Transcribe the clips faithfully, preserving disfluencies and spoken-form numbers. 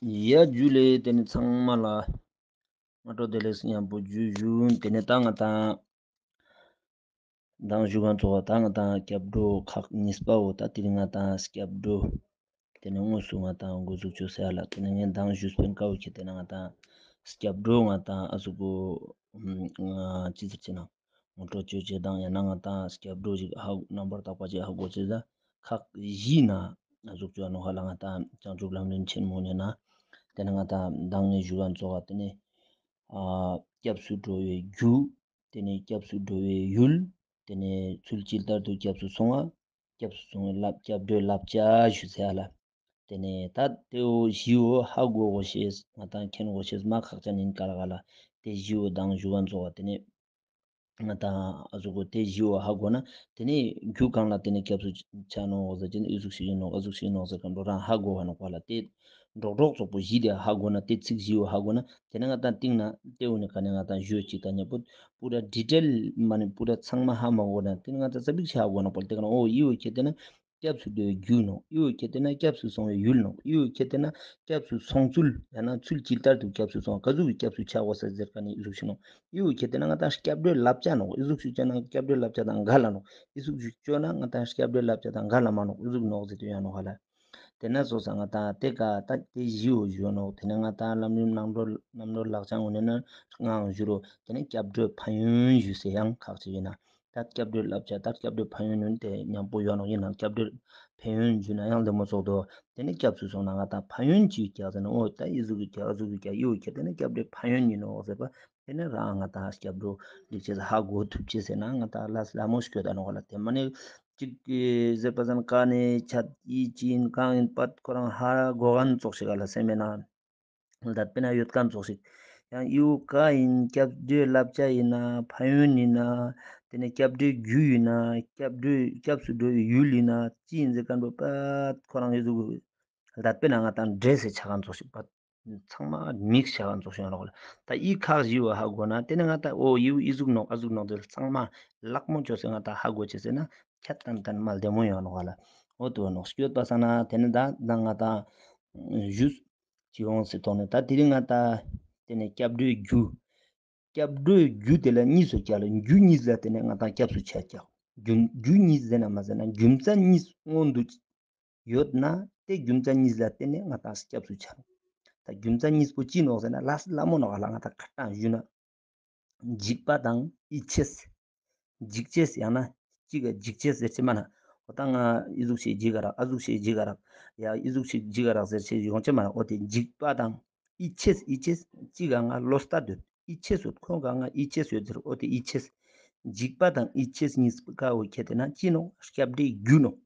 ཡ་ཇུ་ལེ། ཏེ་ནེ་ཚང་མ་ལ་སྔ་དྲོ་བདེ་ལེགས་ཉམ་པོ་ཇུ་ཞུ། ཏེ་ནེ་ད་ང་ཏང་མདང་ཞུ་ཁན་ཙོགས་ད་ང་ཏང་སྐྱབས་འགྲོ་ཁག་གཉིས་པ་བོ་ད་དེ་རིང་ང་ཏང་སྐྱབས་འགྲོ་ཏེ་ནེ་དངོས་སུ་ང་ཏང་འགོ་འཛུགས་ཅོ་ཟེར་ལ། ཏེ་ནེ་ངས་མདང་ཞུས་པིན་ཀ་བོ་ཁྱེར་ཏེ་ན་ང་ཏང་སྐྱབས་འགྲོ་ང་ཏང་ཨ་ཟུག་གོ་ཅི་ཟེར་ཅེ་ན་ངོ་སྤྲོད་ཅོ་ཅེས་དང་ཡང་ན་ང་ཏང་སྐྱབས་འགྲོ་ཞིག་ཧ་རྣམ་པར་དག་པ་ཅིག་ཧ་གོ་ཅེས་ད་ཁག་བཞི་ན་ཨ་ཟུག་ཅོ་ནོག་ཧ་ལ། ང་ཏང་བྱང་ཆུབ་ལམ་རིམ་ཆེན་མོ་ནེ་ན་ཏེ་ནེ་ང་ཏང་མདང་ནེ་ཞུ་ཁན་ཙོགས་ཏེ་ནེ་ཨ་སྐྱབས་སུ་འགྲོ་བའི་རྒྱུ། ཏེ་ནེ་སྐྱབས་སུ་འགྲོ་བའི་ཡུལ། ཏེ་ནེ་ཚུལ་ཇི་ལྟར་དུ་སྐྱབས་སུ་སོང་བ། སྐྱབས་སུ་སོང་བའི་བསླབ་སྐྱབས་འགྲོའི་བསླབ་བྱ་ཞུ་ཟེར་ཧ་ལ། ཏེ་ནེ་ད་ཏེ་བོ་བཞི་བོ་ཧ་གོ་གོ་ཤེས་ང་ཏང་མཁྱེན་གོ་ཤེས་མ་ཁག་ཅན་ཨིན་ཀ་ལ་ཧ་ལ། ཏེ་བཞི་བོ་མདང་ཞུ་ཁན་ཙོགས་ཏེ་ནེ་ང་ཏང་ཨ་ཟུག་གོ་ཏེ་བཞི་བོ་ཧ་གོ་ན་ཏེ་ནེ་རྒྱུ་གང་ལ་ཏེ་ནེ་སྐྱབས་སུ་ཆ་ནོག་ཟེར་ཅེ་ན་ཨི་ཟུག་ཞིག་ཨིན་ནོག་ཨ་ཟུག་ཞིག་ཨིན་ནོག་ཟེར་ཁན་བོ་རང་ཧ་གོ་བ་ནོག་པ་ལ། ཏེ་འགྲོགས་འགྲོགས་ཙོགས་པོ་བཞི་ཏེ་ཧ་གོ་ན་ཏེ་ཚིག་བཞི་བོ་ཧ་གོ་ན་ཏེ་ནེ་ང་ཏང་སྟིང་ན་ཏེ་བོ་ནེ་ཀ་ནེ་ང་ཏང་ཞུ་ཅིག་ད་ཉེ་པོ་པུ་ར་ཌི་ཊེལ་མ་ནེ་པུ་ར་ཚང་མ་ཧ་མ་གོ་ན་ཏེ་ནེ་ང་ཏང་ཙ་པིག་ཞིག་ཧ་གོ་ནོག་པ་ལ། ཏེ་ཀ་ན་འོ་ཨི་བོ་ཁྱེར་ཏེ་ན་སྐྱབས་སུ་འགྲོ་བའི་རྒྱུ་ནོག། ཨི་བོ་ཁྱེར་ཏེ་ན་སྐྱབས་སུ་སོང་བའི་ཡུལ་ནོག། ཨི་བོ་ཁྱེར་ཏེ་ན་སྐྱབས་སུ་སོང་ཚུལ་ཡང་ན་ཚུལ་ཇི་ལྟར་དུ་སྐྱབས་སུ་སོང་བ་ཀ་ཟུག་གི་སྐྱབས་སུ་ཆ་གོས་ཟེར་ཁན་ཨི་ཟུག་ཞིག་ནོག། ཨི་བོ་ཁྱེར་ཏེ་ན་ང་ཏང་སྐྱབས་འགྲོའི་བསླབ་བྱ་ནོག། ཨི་ཟུག་ཞིག་ཅོ་ན་སྐྱབས་འགྲོའི་བསླབ་བྱ་དང་འགལ་ལ་ནོག། ཨི་ཟུག་ཞིག་ཅོ་ན་ང་ཏང་སྐྱབས་འགྲོའི་བསླབ་བྱ་དང་འགལ་ལ་མ་ནོག། ཨི་ཟུག་ནོག་ཟེར་དུ་ཡང་ནོག་ཧ་ལ། ཏེ་ན་སོ་ས་ང་ཏང་ཏེ་ཀ་ད་ཏེ་བཞི་བོ་ཞུ་ནོག། ཏེ་ནེ་ང་ཏང་ལམ་རིམ་རྣམ་གྲོལ་རྣམ་གྲོལ་ལག་བཅངས་འོ་ནེ་ན་ངའང་ཞུ་རོགས། ཏེ་ནེ་སྐྱབས་འགྲོའི་ཕན་ཡོན་ཞུ་སེ་ཡང་ཁག་ཅིག་ཨིན་ན། ད་སྐྱབས་འགྲོའི་བསླབ་བྱ་ད་སྐྱབས་འགྲོའི་ཕན་ཡོན་ཏེ་ཉམ་པོ་ཡོད་ནོག། ཨིན་ན་སྐྱབས་འགྲོའི་ཕན་ཡོན་ཞུ་ན་ཡང་ལྡེ་མོ་ཙོགས་དོ། ཏེ་ནེ་སྐྱབས་སུ་སོང་ན་ང་ཏང་ཕན་ཡོན་ཅི་ཡོད་ཀྱག་ཟེར་ན་འོ་ད་ཨི་ཟུག་གི་ཀྱག་ཨ་ཟུག་གི་ཀྱག་ཨི་བོ་ཁྱེར་ཏེ་ན་སྐྱབས་འགྲོའི་ཕན་ཡོན་ཨིན་ནོག་ཟེར་པ། ཏེ་ནེ་རང་ང་ཏང་སྐྱབས་འགྲོ་ལེགས་ཅེས་ཧ་གོ་ཐུབ་ཅེས་ཟེར་ན་ང་ཏང་ལ་ལ་མོ་ཞིག་ཡོད་ད་ནོག་ལ། ཏེ་མ་ནེ་ཅིག་གི་ཟེར་པ་ཟེར་ན་ཀ་ནེ་ཆ་ཨི་ཅི་ཨིན་གང་ཨིན་པ་ཁོ་རང་ཧ་གོ་ཁན་ཙོགས་ཤིག་ག་ལ་སེམས་མེད་ན་ལ་དཔེར་ན་ཡོད་ཁན་ཙོགས་ཤིག་ཡང་ཨི་བོ་ཀ་ཨིན་སྐྱབས་འགྲོའི་བསླབ་བྱ་ཨིན་ན་ཕན་ཡོན་ཨིན་ན་ཏེ་ནེ་སྐྱབས་འགྲོའི་རྒྱུ་ཨིན་ན་སྐྱབས་འགྲོའི་སྐྱབས་སུ་འགྲོ་བའི་ཡུལ་ཨིན་ན་ཅི་ཨིན་ཟེར་ཁན་བོ་པ་ཁོ་རང་ཨི་ཟུག་ལ་དཔེར་ན་ང་ཏང་འདྲེས་སེ་ཆ་ཁན་ཙོགས་ཤིག་པ། ཚང་མ་མིག་ཆ་ཁན་ཙོགས་ཤིག་ཡོང་ནོག་ལ། ད་ཨི་ཁག་བཞི་བོ་ཧ་གོ་ན་ཏེ་ནེ་ང་ཏང་འོ་ཨི་བོ་ཨི་ཟུག་ནོག་ཨ་ཟུག་ནོག་ཟེར་ཚང་མ་ལག་མོ་ཅོས་སེ་ང་ཏང་ཧ་གོ་ཅེས་ཟེར་ན་ཁྱད་ཏན་ཏན་མ་ལྡེ་མོ་ཡོང་ནོག་ལ། འོ་ཏེ་བོ་ནོག་སྐྱོད་པ་སང་ན་ཏེ་ནེ་ད་ད་ང་ཏང་ཞུས་ཅི་ཡོང་སེ་ཐོག་ནེ་ད་དེ་རིང་ང་ཏང་ཏེ་ནེ་སྐྱབས་འགྲོའི་རྒྱུ། སྐྱབས་འགྲོའི་རྒྱུ་ཏེ་ལ་གཉིས་སུ་ཀྱག་ལ་རྒྱུ་གཉིས་ལ་ཏེ་ནེ་ང་ཏང་སྐྱབས་སུ་ཆ་ཀྱག། རྒྱུ་རྒྱུ་གཉིས་ཟེར་ན་མ་ཟེར་ན་རྒྱུ་མཚན་གཉིས་སྔོན་དུ་ཡོད་ན་ཏེ་རྒྱུ་མཚན་གཉིས་ལ་བརྟེན་ནས་ང་ཏང་སྐྱབས་སུ་ཆ་ནོག། ད་རྒྱུ་མཚན་གཉིས་པོ་ཅི་ནོག་ཟེར་ན་ལ་ལ་མོ་ནོག་ལ་ང་ཏང་ཁ་ཏང་ཞུ་ན་འཇིགས་པ་དང་ཡིད་ཆེས། འཇིགས་ཅེས་ཡང་ན་ཅིག་ག་འཇིགས་ཅེས་ཟེར་ཅེས་མ་ན། འོ་ད་ང་ཨི་ཟུག་ཞིག་འཇིགས་ག་རག་ཨ་ཟུག་ཞིག་འཇིགས་ག་རག་ཡ་ཨི་ཟུག་ཞིག་འཇིགས་ག་རག་ཟེར་ཅེས་ཡོང་ཅེས་མ་ན། འོ་ཏེ་འཇིགས་པ་དང་ཡིད་ཆེས་ཡིད་ཆེས་ཅིག་ག་ང་ལོ་ལྟ་དུ་ཡིད་ཆེས་ཡོད་ཁོང་ག་ང་ཡིད་ཆེས་ཡོད་ཟེར། འོ་ཏེ་ཡིད་ཆེས་འཇིགས་པ་དང་ཡིད་ཆེས་གཉིས་ཀ་འོ་ཁྱེར་ཏེ་ན་ཅི་ནོག་སྐྱབས་འགྲོའི་རྒྱུ་ནོག།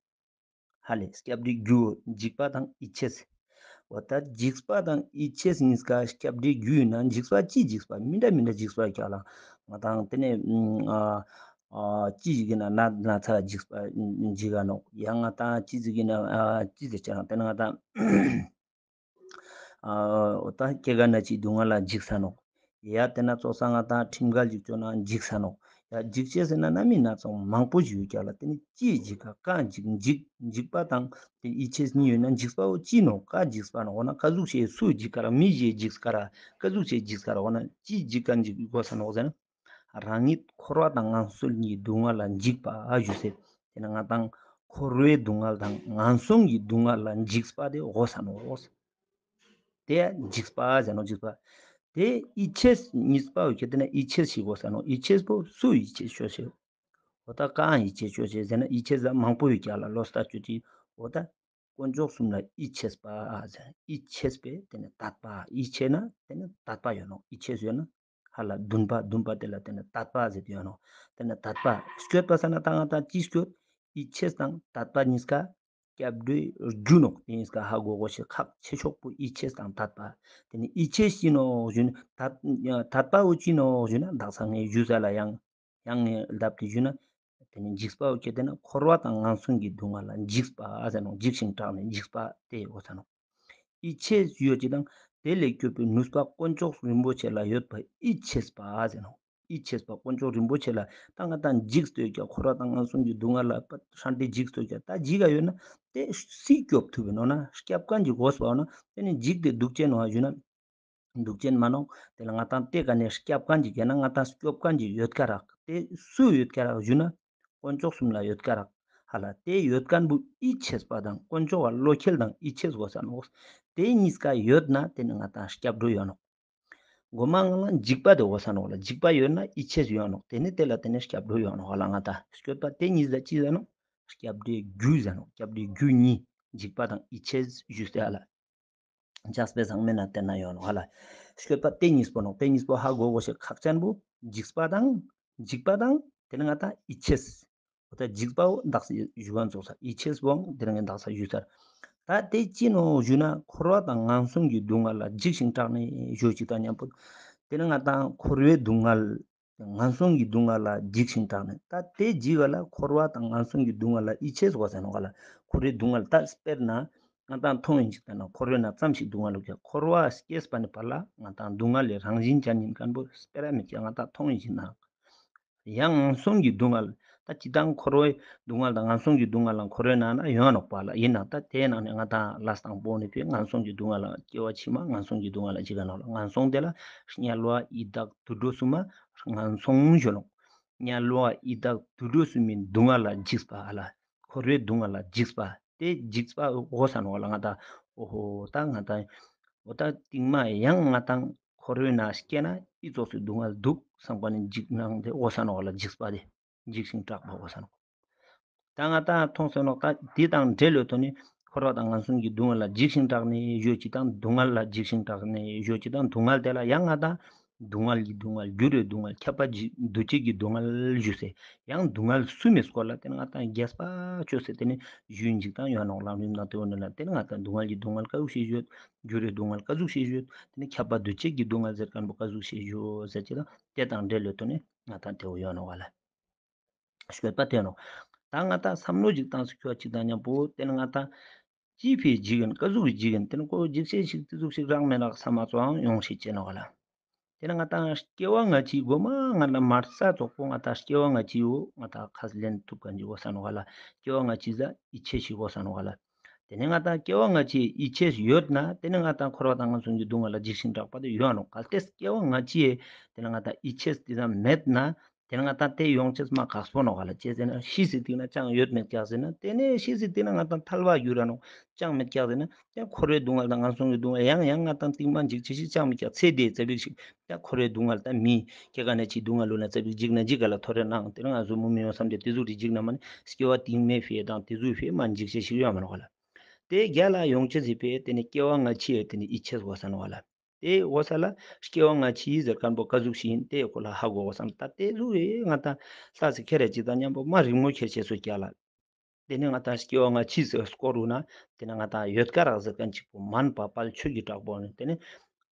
ཧ་ལེ་སྐྱབས་འགྲོའི་རྒྱུ་འཇིགས་པ་དང་ཡིད་ཆེས། འོ་ད་འཇིགས་པ་དང་ཡིད་ཆེས་གཉིས་ཀ་སྐྱབས་འགྲོའི་རྒྱུ་ཡིན་ན་འཇིགས་པ་ཅི་འཇིགས་པ་མི་འདྲ་མི་འདྲ་འཇིགས་པ་ཀྱག་ལ། ང་ཏང་ཏེ་ནེ་ཨ་ཨ་ཅི་ཞིག་ཡིན་ན་ན་ན་ཚ་འཇིགས་པ་འཇིགས་ག་ནོག། ཡང་ང་ཏང་ཅི་ཞིག་ཡིན་ན་ཨ་ཅི་ཟེར་ཅེ་ན་ཏེ་ནེ་ང་ཏང་ཨ་འོ་ད་སྐྱེ་རྒ་ན་འཆིའི་སྡུག་བསྔལ་ལ་འཇིགས་ས་ནོག། ཡ་ཏེ་ན་ཙོགས་ས་ང་ཏང་ཁྲིམས་འགལ་ཞིག་ཅོ་ན་འཇིགས་ས་ནོག། ཡ་འཇིགས་ཅེས་ཟེར་ན་ན་མི་ན་ཚོགས་མང་པོ་ཞིག་ཡོད་ཀྱག་ལ། ཏེ་ནེ་ཅི་འཇིགས་ག་ཀ་འཇིགས་འཇིགས་འཇིགས་པ་དང་ཏེ་ཡིད་ཆེས་གཉིས་ཡོད་ན་འཇིགས་པ་བོ་ཅི་ནོག་ཀ་འཇིགས་པ་ནོག། འོ་ན་ཀ་ཟུག་ཞིག་སུ་འཇིགས་ཀ་རག་མི་ཞིག་འཇིགས་ཀ་རག་ཀ་ཟུག་ཞིག་འཇིགས་ཀ་རག་འོ་ན་ཅི་འཇིགས་ཀ་འཇིགས་དགོས་ས་ནོག་ཟེར་ན། རང་ཉིད་འཁོར་བ་དང་ངན་སོང་གི་སྡུག་བསྔལ་ལ་འཇིགས་པ་ཞུ་ཟེར། ཏེ་ནེ་ང་ཏང་འཁོར་བའི་སྡུག་བསྔལ་དང་ངན་སོང་གི་སྡུག་བསྔལ་ལ་འཇིགས་པ་ཏེ་དགོས་ས་ནོག། ཏེ་འཇིགས་པ་ཟེར་ནོག་འཇིགས་པ། ཏེ་ཡིད་ཆེས་གཉིས་པ་ཡོད་ཁྱེར་ཏེ་ན་ཡིད་ཆེས་ཤིག་དགོས་ས་ནོག། ཡིད་ཆེས་པོ་སུ་ཡིད་ཆེས་ཅོ་ཅེས། འོ་ད་གང་ཡིད་ཆེས་ཅོ་ཅེས་ཟེར་ན་ཡིད་ཆེས་ཟ་མང་པོ་ཡོད་ཀྱག་ལ་ལོ་ལྟ་ཅོ་ཅེས། འོ་ད་དཀོན་མཆོག་གསུམ་ལ་ཡིད་ཆེས་པ་ཟེར། ཡིད་ཆེས་པས་ཏེ་ནེ་དད་པ། ཡིད་ཆེས་ན་ཏེ་ནེ་དད་པ་ཡོད་ནོག། ཡིད་ཆེས་ཡོད་ན་ཧ་ལ་འདུན་པ། འདུན་པ་ཏེ་ལ་ཏེ་ནེ་དད་པ་ཟེར་ཏེ་ཡོད་ནོག། ཏེ་ནེ་དད་པ་སྐྱོད་པ་ས་ན་ད་ང་ཏང་ཅི་སྐྱོད། ཡིད་ཆེས་དང་དད་པ་གཉིས་ཀ་སྐྱབས་འགྲོའི་རྒྱུ་ནོག། ཏེ་གཉིས་ཀ་ཧ་གོ་གོས་ཤེས་ཁག་ཆེ་ཤོས་པོ་ཡིད་ཆེས་དང་དད་པ། ཏེ་ནེ་ཡིད་ཆེས་ཅི་ནོག་ཞུ་ན་དད་དད་པ་བོ་ཅི་ནོག་ཞུ་ན་དག་ས་ངས་ཞུས་ས་ལ་ཡང་ཡང་ངས་ལྡབ་སྟེ་ཞུས་ན། ཏེ་ནེ་འཇིགས་པ་བོ་ཁྱེར་ཏེ་ན་འཁོར་བ་དང་ངན་སོང་གི་སྡུག་བསྔལ་ལ་འཇིགས་པ་ཟེར་ནོག། འཇིགས་ཤིང་སྐྲག་ནས་འཇིགས་པ་ཏེ་ཡོད་ས་ནོག། ཡིད་ཆེས་ཡོད་ཅིག་དང་དེ་ལས་སྐྱོབ་པའི་ནུས་པ་དཀོན་མཆོག་རིན་པོ་ཆེ་ལ་ཡོད་པ་ཡིད་ཆེས་པ་ཟེར་ནོག། ཡིད་ཆེས་པ་དཀོན་མཆོག་རིན་པོ་ཆེ་ལ་ད་ང་ཏང་འཇིགས་ཏེ་ཡོད་ཀྱག། འཁོར་བ་དང་ངན་སོང་གི་སྡུག་བསྔལ་ལ་ཧྲན་ཏེ་འཇིགས་ཏེ་ཡོད་ཀྱག། ད་འཇིགས་ཀ་ཡོད་ན་དེ་སུས་སྐྱོབ་ཐུབ་ཡིན་ནོག་ན། སྐྱོབ་མཁན་གྱི་དགོས་པ་ཡོད་ན་དེ་ནི་འཇིགས་ཏེ་འདུག་ཅེན་ནོག་ཞུ་ན། འདུག་ཅེན་མ་ནོག། དེ་ལ་ང་ཏང་དེ་ཀ་ནས་སྐྱོབ་མཁན་གྱི་ག་ན་ང་ཏང་སྐྱོབ་མཁན་གྱི་ཡོད་ཀ་རག། དེ་སུ་ཡོད་ཀ་རག་ཞུ་ན། དཀོན་མཆོག་གསུམ་ལ་ཡོད་ཀ་རག། ཧ་ལ་དེ་ཡོད་མཁན་བོ་ཡིད་ཆེས་པ་དང་དཀོན་མཆོག་ག་བློ་ཁེལ་དང་ཡིད་ཆེས་དགོས་ས་ནོག། དེ་གཉིས་ཀ་ཡོད་ན་དེ་ནི་ང་ཏང་སྐྱབས་འགྲོ་ཡོད་ནོག། གོ་མ་ང་ལ་འཇིགས་པ་དེ་དགོས་ས་ནོག་ལ། འཇིགས་པ་ཡོད་ན་ཡིད་ཆེས་ཡོད་ནོག། དེ་ནི་དེ་ལ་དེ་ནི་སྐྱབས་འགྲོ་ཡོད་ནོག་ལ། ང་ཏང་སྐྱོབ་པ་དེ་གཉིས་ལ་ཅི་ཟེར་ནོག། སྐྱབས་འགྲོའི་རྒྱུ་ཟེར་ནོག། སྐྱབས་འགྲོའི་རྒྱུ་གཉིས། འཇིགས་པ་དང་ཡིད་ཆེས་ཞུས་ཏེ་ཧ་ལ། འཇགས་པའི་ཚང་མེད་ན་དེ་ན་ཡོང་ནོག་ཧ་ལ། སྐྱོབ་པ་དེ་གཉིས་པོ་ནོག། དེ་གཉིས་པོ་ཧ་གོ་གོ་ཤེས་ཁག་ཅན་བོ། འཇིགས་པ་དང་། འཇིགས་པ་དང་དེ་ནི་ང་ཏང་ཡིད་ཆེས། འོ་ད་འཇིགས་པ་བོ་བདག་ས་ཞུ་གན་ཚོགས་ས། ཡིད་ཆེས་བོ་དེ་ནི་ང་བདག་ས་ཞུ་ས། ད་དེ་ཅི་ནོག་ཞུ་ན་འཁོར་བ་དང་ངན་སོང་གི་སྡུག་བསྔལ་ལ་འཇིགས་ཤིང་སྐྲག་ནས་ཞུ་ཅིག་དང་མཉམ་པོ། དེ་ནི་ང་ཏང་འཁོར་བའི་སྡུག་བསྔལ། ངན་སོང་གི་སྡུག་བསྔལ་ལ་འཇིགས་ཤིང་སྐྲག་ནས། ད་དེ་འཇིགས་པ་ལ་འཁོར་བ་དང་ངན་སོང་གི་སྡུག་བསྔལ་ལ་ཡིད་ཆེས་དགོས་ས་ནོག་ལ། འཁོར་བའི་སྡུག་བསྔལ་ད་དཔེར་ན་ང་ཏང་མཐོང་ཡིན་ཅིག་ད་ན་འཁོར་བའི་ནང་ཙམ་ཞིག་སྡུག་བསྔལ་ལུག་ཀྱག། འཁོར་བ་སྐྱེས་པ་ནས་ཕར་ལ་ང་ཏང་སྡུག་བསྔལ་ལས་རང་བཞིན་ཅན་ཡིན་མཁན་བོ་སྤེ་ར་མེད་ཀྱག། ང་ཏང་མཐོང་ཡིན་ཅིག་ན། ཡང་ངན་སོང་གི་སྡུག་བསྔལ། ད་ཅི་དང་འཁོར་བའི་སྡུག་བསྔལ་དང་ངན་སོང་གི་སྡུག་བསྔལ་ལ་འཁོར་བའི་ནང་ན་ཡོང་ནོག་པ་ལ། ཡིན་ན་ད་དེའི་ནང་ནས་ང་ཏང་ལས་དང་པོ་ནས་ཕེ་ངན་སོང་གི་སྡུག་བསྔལ་ལ་སྐྱེ་བ་ཕྱི་མ་ངན་སོང་གི་སྡུག་བསྔལ་ལ་འཇིགས་ཀ་ནོག་ལ། ངན་སོང་དེ་ལ་དམྱལ་བ་ཡི་དྭགས་དུད་འགྲོ་གསུམ་མ། ངན་སོང་ཞུ་ནོག། དམྱལ་བ་ཡི་དྭགས་དུད་འགྲོ་གསུམ་མའི་སྡུག་བསྔལ་ལ་འཇིགས་པ་ཧ་ལ། འཁོར་བའི་སྡུག་བསྔལ་ལ་འཇིགས་པ། དེ་འཇིགས་པ་དགོས་ས་ནོག་ལ། ང་ཏང་འོ་ཧོ་ད་ང་ཏང་འོ་ད་སྟིང་མ་ཡང་ང་ཏང་འཁོར་བའི་ནང་སྐྱེས་ན་ཨི་ཙོགས་སི་སྡུག་བསྔལ་འདུག་བསམ་པ་ནི་འཇིགས་སྣང་དེ་དགོས་ས་ནོག་ལ། འཇིགས་པ་དེ་འཇིགས་ཤིང་སྐྲག་པ་དགོས་ས་ནོག། ད་ང་ཏང་མཐོང་སོང་ནོག། ད་དེ་དང་འབྲེལ་ལོས་ཐོག་ནས་འཁོར་བ་དང་ངན་སོང་གི་སྡུག་བསྔལ་ལ་འཇིགས་ཤིང་སྐྲག་ནས་ཞུ་ཅིག་དང་སྡུག་བསྔལ་ལ་འཇིགས་ཤིང་སྐྲག་ནས་ཞུ་ཅིག་དང་སྡུག་བསྔལ་དེ་ལ་ཡང་ང་ཏང་སྡུག་བསྔལ་གྱི་སྡུག་བསྔལ། འགྱུར་བའི་སྡུག་བསྔལ། ཁྱབ་པ་འདུ་བྱེད་ཀྱི་སྡུག་བསྔལ་ཞུས་སེ། ཡང་སྡུག་བསྔལ་གསུམ་མའི་སྐོར་ལ་དེ་ནི་ང་ཏང་རྒྱས་པ་ཅོས་སེ་དེ་ནི་ཞུ་ཡིན་ཅིག་དང་ཡོད་ནོག། ལམ་རིམ་ནང་དེ་འོ་ནི་ལ་དེ་ནི་ང་ཏང་སྡུག་བསྔལ་གྱི་སྡུག་བསྔལ་ཀ་ཟུག་ཞིག་ཡོད། འགྱུར་བའི་སྡུག་བསྔལ་ཀ་ཟུག་ཞིག་ཡོད། དེ་ནི་ཁྱབ་པ་འདུ་བྱེད་ཀྱི་སྡུག་བསྔལ་ཟེར་མཁན་པོ་ཀ་ཟུག་ཞིག་ཡོད་ཟེར་ཅིག་དང་དེ་དང་འབྲེལ་ལོས་ཐོག་ནས་ང་ཏང་དེ་འོ་ཡོད་ནོག་ལ། ཤོད་པ་དེ་ནོག། ད་ང་ཏང་བསམ་བློ་ཅིག་བཏང་སེ་ཁྱོད་ཅིག་དང་མཉམ་པོ་དེ་ནི་ང་ཏང་ཅི་ཕི་འཇིགས་ཡིན་ཀ་ཟུག་གི་འཇིགས་ཡིན། དེ་ནི་ཁོ་འཇིགས་ཤེས་ཤིག་དེ་ཟུག་ཞིག་རག་མེད་རག་བསམ་མ་ཚོའང་ཡོང་ཤེས་ཅེ་ནོག་ལ། དེ་ནི་ང་ཏང་སྐྱེ་བ་སྔ་ཕྱི་གོ་མ་ང་ཏང་མར་ས་ཙོག་པོ་ང་ཏང་སྐྱེ་བ་སྔ་ཕྱི་བོ་ང་ཏང་ཁས་ལེན་ཐུབ་མཁན་ཅིག་དགོས་ས་ནོག་ལ། སྐྱེ་བ་སྔ་ཕྱི་ཟ་ཡིད་ཆེས་ཤིག་དགོས་ས་ནོག་ལ། དེ་ནི་ང་ཏང་སྐྱེ་བ་སྔ་ཕྱི་ཡིད་ཆེས་ཡོད་ན་དེ་ནི་ང་ཏང་འཁོར་བ་དང་ངན་སོང་གི་སྡུག་བསྔལ་ལ་འཇིགས་ཤིང་སྐྲག་པ་དེ་ཡོད་ནོག། གལ་ཏེ་སྐྱེ་བ་སྔ་ཕྱི་ཡེ་དེ་ནི་ང་ཏང་ཡིད་ཆེས་དེ་ཙམ་མེད་ན། དེ་ནི་ང་ཏང་དེ་ཡོང་ཅེས་མ་ཁག་པོ་ནོག་ག་ལ། ཅི་ཟེར་ན་ཤི་སི་སྟིང་ན་ཅང་ཡོད་མེད་ཀྱག་ཟེར་ན་དེ་ནི་ཤི་སི་སྟིང་ན་ང་ཏང་ཐལ་བ་འགྱུར་ར་ནོག། ཅང་མེད་ཀྱག་ཟེར་ན་ཡང་འཁོར་བའི་སྡུག་བསྔལ་དང་ངན་སོང་གི་སྡུག་བསྔལ་ཡང་ཡང་ང་ཏང་སྟིང་མ་འཇིགས་ཅེས་ཤིག་ཅང་མེད་ཀྱག། ཚེ་འདིའི་ཙ་པིག་ཞིག་ཡང་འཁོར་བའི་སྡུག་བསྔལ་དང་མི་སྐྱེ་ག་ན་ཅི་སྡུག་བསྔལ་ལུ་ན་ཙ་པིག་འཇིགས་ན་འཇིགས་ག་ལ་ཐོ་རེ་ནང་དེ་ནི་ང་ཟུ་མུ་མི་ཡོང་བསམ་སྟེ་དེ་ཟུག་རི་འཇིགས་ན་མ་ནི་སྐྱེ་བ་སྟིང་མའི་ཕི་ཡེ་དང་དེ་ཟུག་ཕི་ཡེ་མ་འཇིགས་ཅེས་ཤིག་ཡོད་མ་ནོག་ག་ལ། དེ་རྒྱ་ལ་ཡོང་ཅེས་སི་ཕི་ཡེ་དེ་ནི་སྐྱེ་བ་སྔ་ཕྱི་ཡེ་དེ་ནི་ཡིད་ཆེས་དགོས་ས་ནོག་ག་ལ། དེ་འོ་ས་ལ་སྐྱེ་བ་སྔ་ཕྱི་ཟེར་མཁན་པོ་ཀ་ཟུག་ཞིག་ཡིན་དེ་ཁོ་ལ་ཧ་གོ་བསམ། ད་དེ་ཟུག་རེ་ང་ཏང་ལྟ་སེ་ཁྱེར་རེ་ཅིག་དང་མཉམ་པོ་མ་རིང་མོ་ཁྱེར་ཤེས་སོ་ཀྱག་ལ། དེ་ནི་ང་ཏང་སྐྱེ་བ་སྔ་ཕྱི་ཟེར་སྐོར་རུ་ན་དེ་ནི་ང་ཏང་ཡོད་ཀ་རག་ཟེར་མཁན་ཅིག་པོ་མན་པ་དཔལ་ཆོས་ཀྱི་གྲགས་པོ་ནི་དེ་ནི་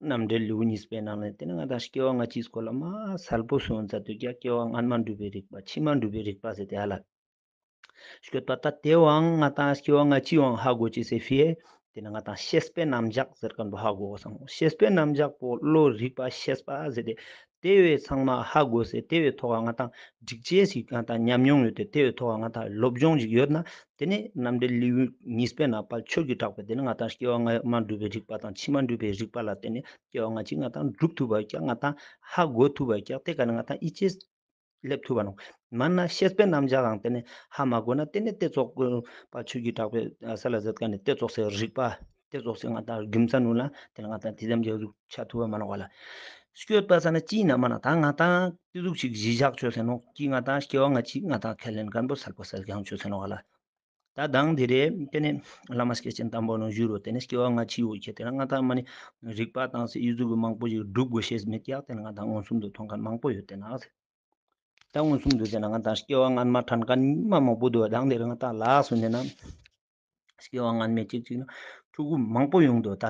རྣམ་འགྲེལ་ལེའུ་གཉིས་པའི་ནང་ནས་དེ་ནི་ང་ཏང་སྐྱེ་བ་སྔ་ཕྱི་སྐོར་ལ་མ་གསལ་པོ་གསུངས་མཛད་དུག་ཀྱག། སྐྱེ་བ་སྔན་མ་འགྲུབ་པའི་རིགས་པ་ཕྱི་མ་འགྲུབ་པའི་རིགས་པ་ཟེར་དེ་ཧ་ལ། སྐྱོད་པ་ད་དེ་བོའང་ང་ཏང་སྐྱེ་བ་སྔ་ཕྱི་བོའང་ཧ་གོ་ཅེས་སི་ཕི་ཡེ། དེ་ནི་ང་ཏང་ཤེས་པའི་རྣམ་གཞག་ཟེར་མཁན་པོ་ཧ་གོ་བསམ། ཤེས་པའི་རྣམ་གཞག་པོ་བློ་རིག་པ་ཤེས་པ་ཟེར་ཏེ། དེ་བོའི་ཚང་མ་ཧ་གོ་སེ་དེ་བོའི་ཐོག་ང་ཏང་འགྲིག་ཅེས་ཤིག་ང་ཏང་ཉམས་མྱོང་ཡོད་དེ་དེ་བོའི་ཐོག་ང་ཏང་སློབ་སྦྱོང་ཞིག་ཡོད་ན། དེ་ནི་རྣམ་འགྲེལ་ལེའུ་གཉིས་པའི་ནང་དཔལ་ཆོས་ཀྱི་གྲགས་པས་དེ་ནི་ང་ཏང་སྐྱེ་བ་སྔ་མ་འགྲུབ་པའི་རིགས་པ་དང་ཕྱི་མ་འགྲུབ་པའི་རིགས་པ་ལ་དེ་ནི་སྐྱེ་བ་སྔ་ཕྱི་ང་ཏང་འགྲུབ་ཐུབ་པ་ཀྱག། ང་ཏང་ཧ་གོ་ཐུབ་པ་ཀྱག། དེ་ཀ་ནི་ང་ཏང་ཡིད་ཆེས་སླེབས་ཐུབ་པ་ནོག། མན་ན་ཤེས་པའི་རྣམ་གཞག་གང་དེ་ནི་ཧ་མ་གོ་ན་དེ་ནི་དེ་ཙོགས་དཔལ་ཆོས་ཀྱི་གྲགས་པས་ས་ལ་ཟེར་མཁན་ནི་དེ་ཙོགས་སི་རིགས་པ་དེ་ཙོགས་སི་ང་ཏང་རྒྱུ་མཚན་ནུ་ན་དེ་ནི་ང་ཏང་དེ་ཙམ་གྱི་ཟུག་ཆ་ཐུབ་པ་མ་ནོག་ག་ལ། སྐྱོད་པ་ས་ན་ཅི་ན་མ་ན་ད་ང་ཏང་དེ་ཟུག་ཞིག་གཞི་བཞག་ཆོས་ཟེར་ནོག་ཀྱི་ང་ཏང་སྐྱེ་བ་སྔ་ཕྱི་ང་ཏང་ཁས་ལེན་མཁན་པོ་སལ་པོ་སལ་རྐྱང་ཆོས་ཟེར་ནོག་ག་ལ། ད་དང་དེ་རེ་དེ་ནི་བླ་མ་སྐྱེས་ཆེན་དམ་པ་ནང་ཞུ་རོ་དེ་ནི་སྐྱེ་བ་སྔ་ཕྱི་བོ་ཁྱེད་དེ་ན་ང་ཏང་མ་ནི་རིགས་པ་དང་སི་ཡུལ་ཟུག་གི་མང་པོ་ཞིག་སྒྲུབ་དགོས་ཤེས་མེད་ཀྱག། དེ་ནི་ང་ཏང་མངོན་སུམ་དུ་མཐོང་མཁན་མང་པོ་ཡོད་དེ་ན། ད་མངོན་སུམ་དུ་བྱས་ན་ང་ཏང་སྐྱེ་བ་སྔན་མ་དྲན་མཁན་མ་མང་པོ་འདུག་བ། དང་དེར་ང་ཏང་ལ་སུ་ནས་ན་སྐྱེ་བ་སྔན་མའི་གཅིག་གཅིག་ན་ཕྲུ་གུ་མང་པོ་ཡོང་འདུག། ད་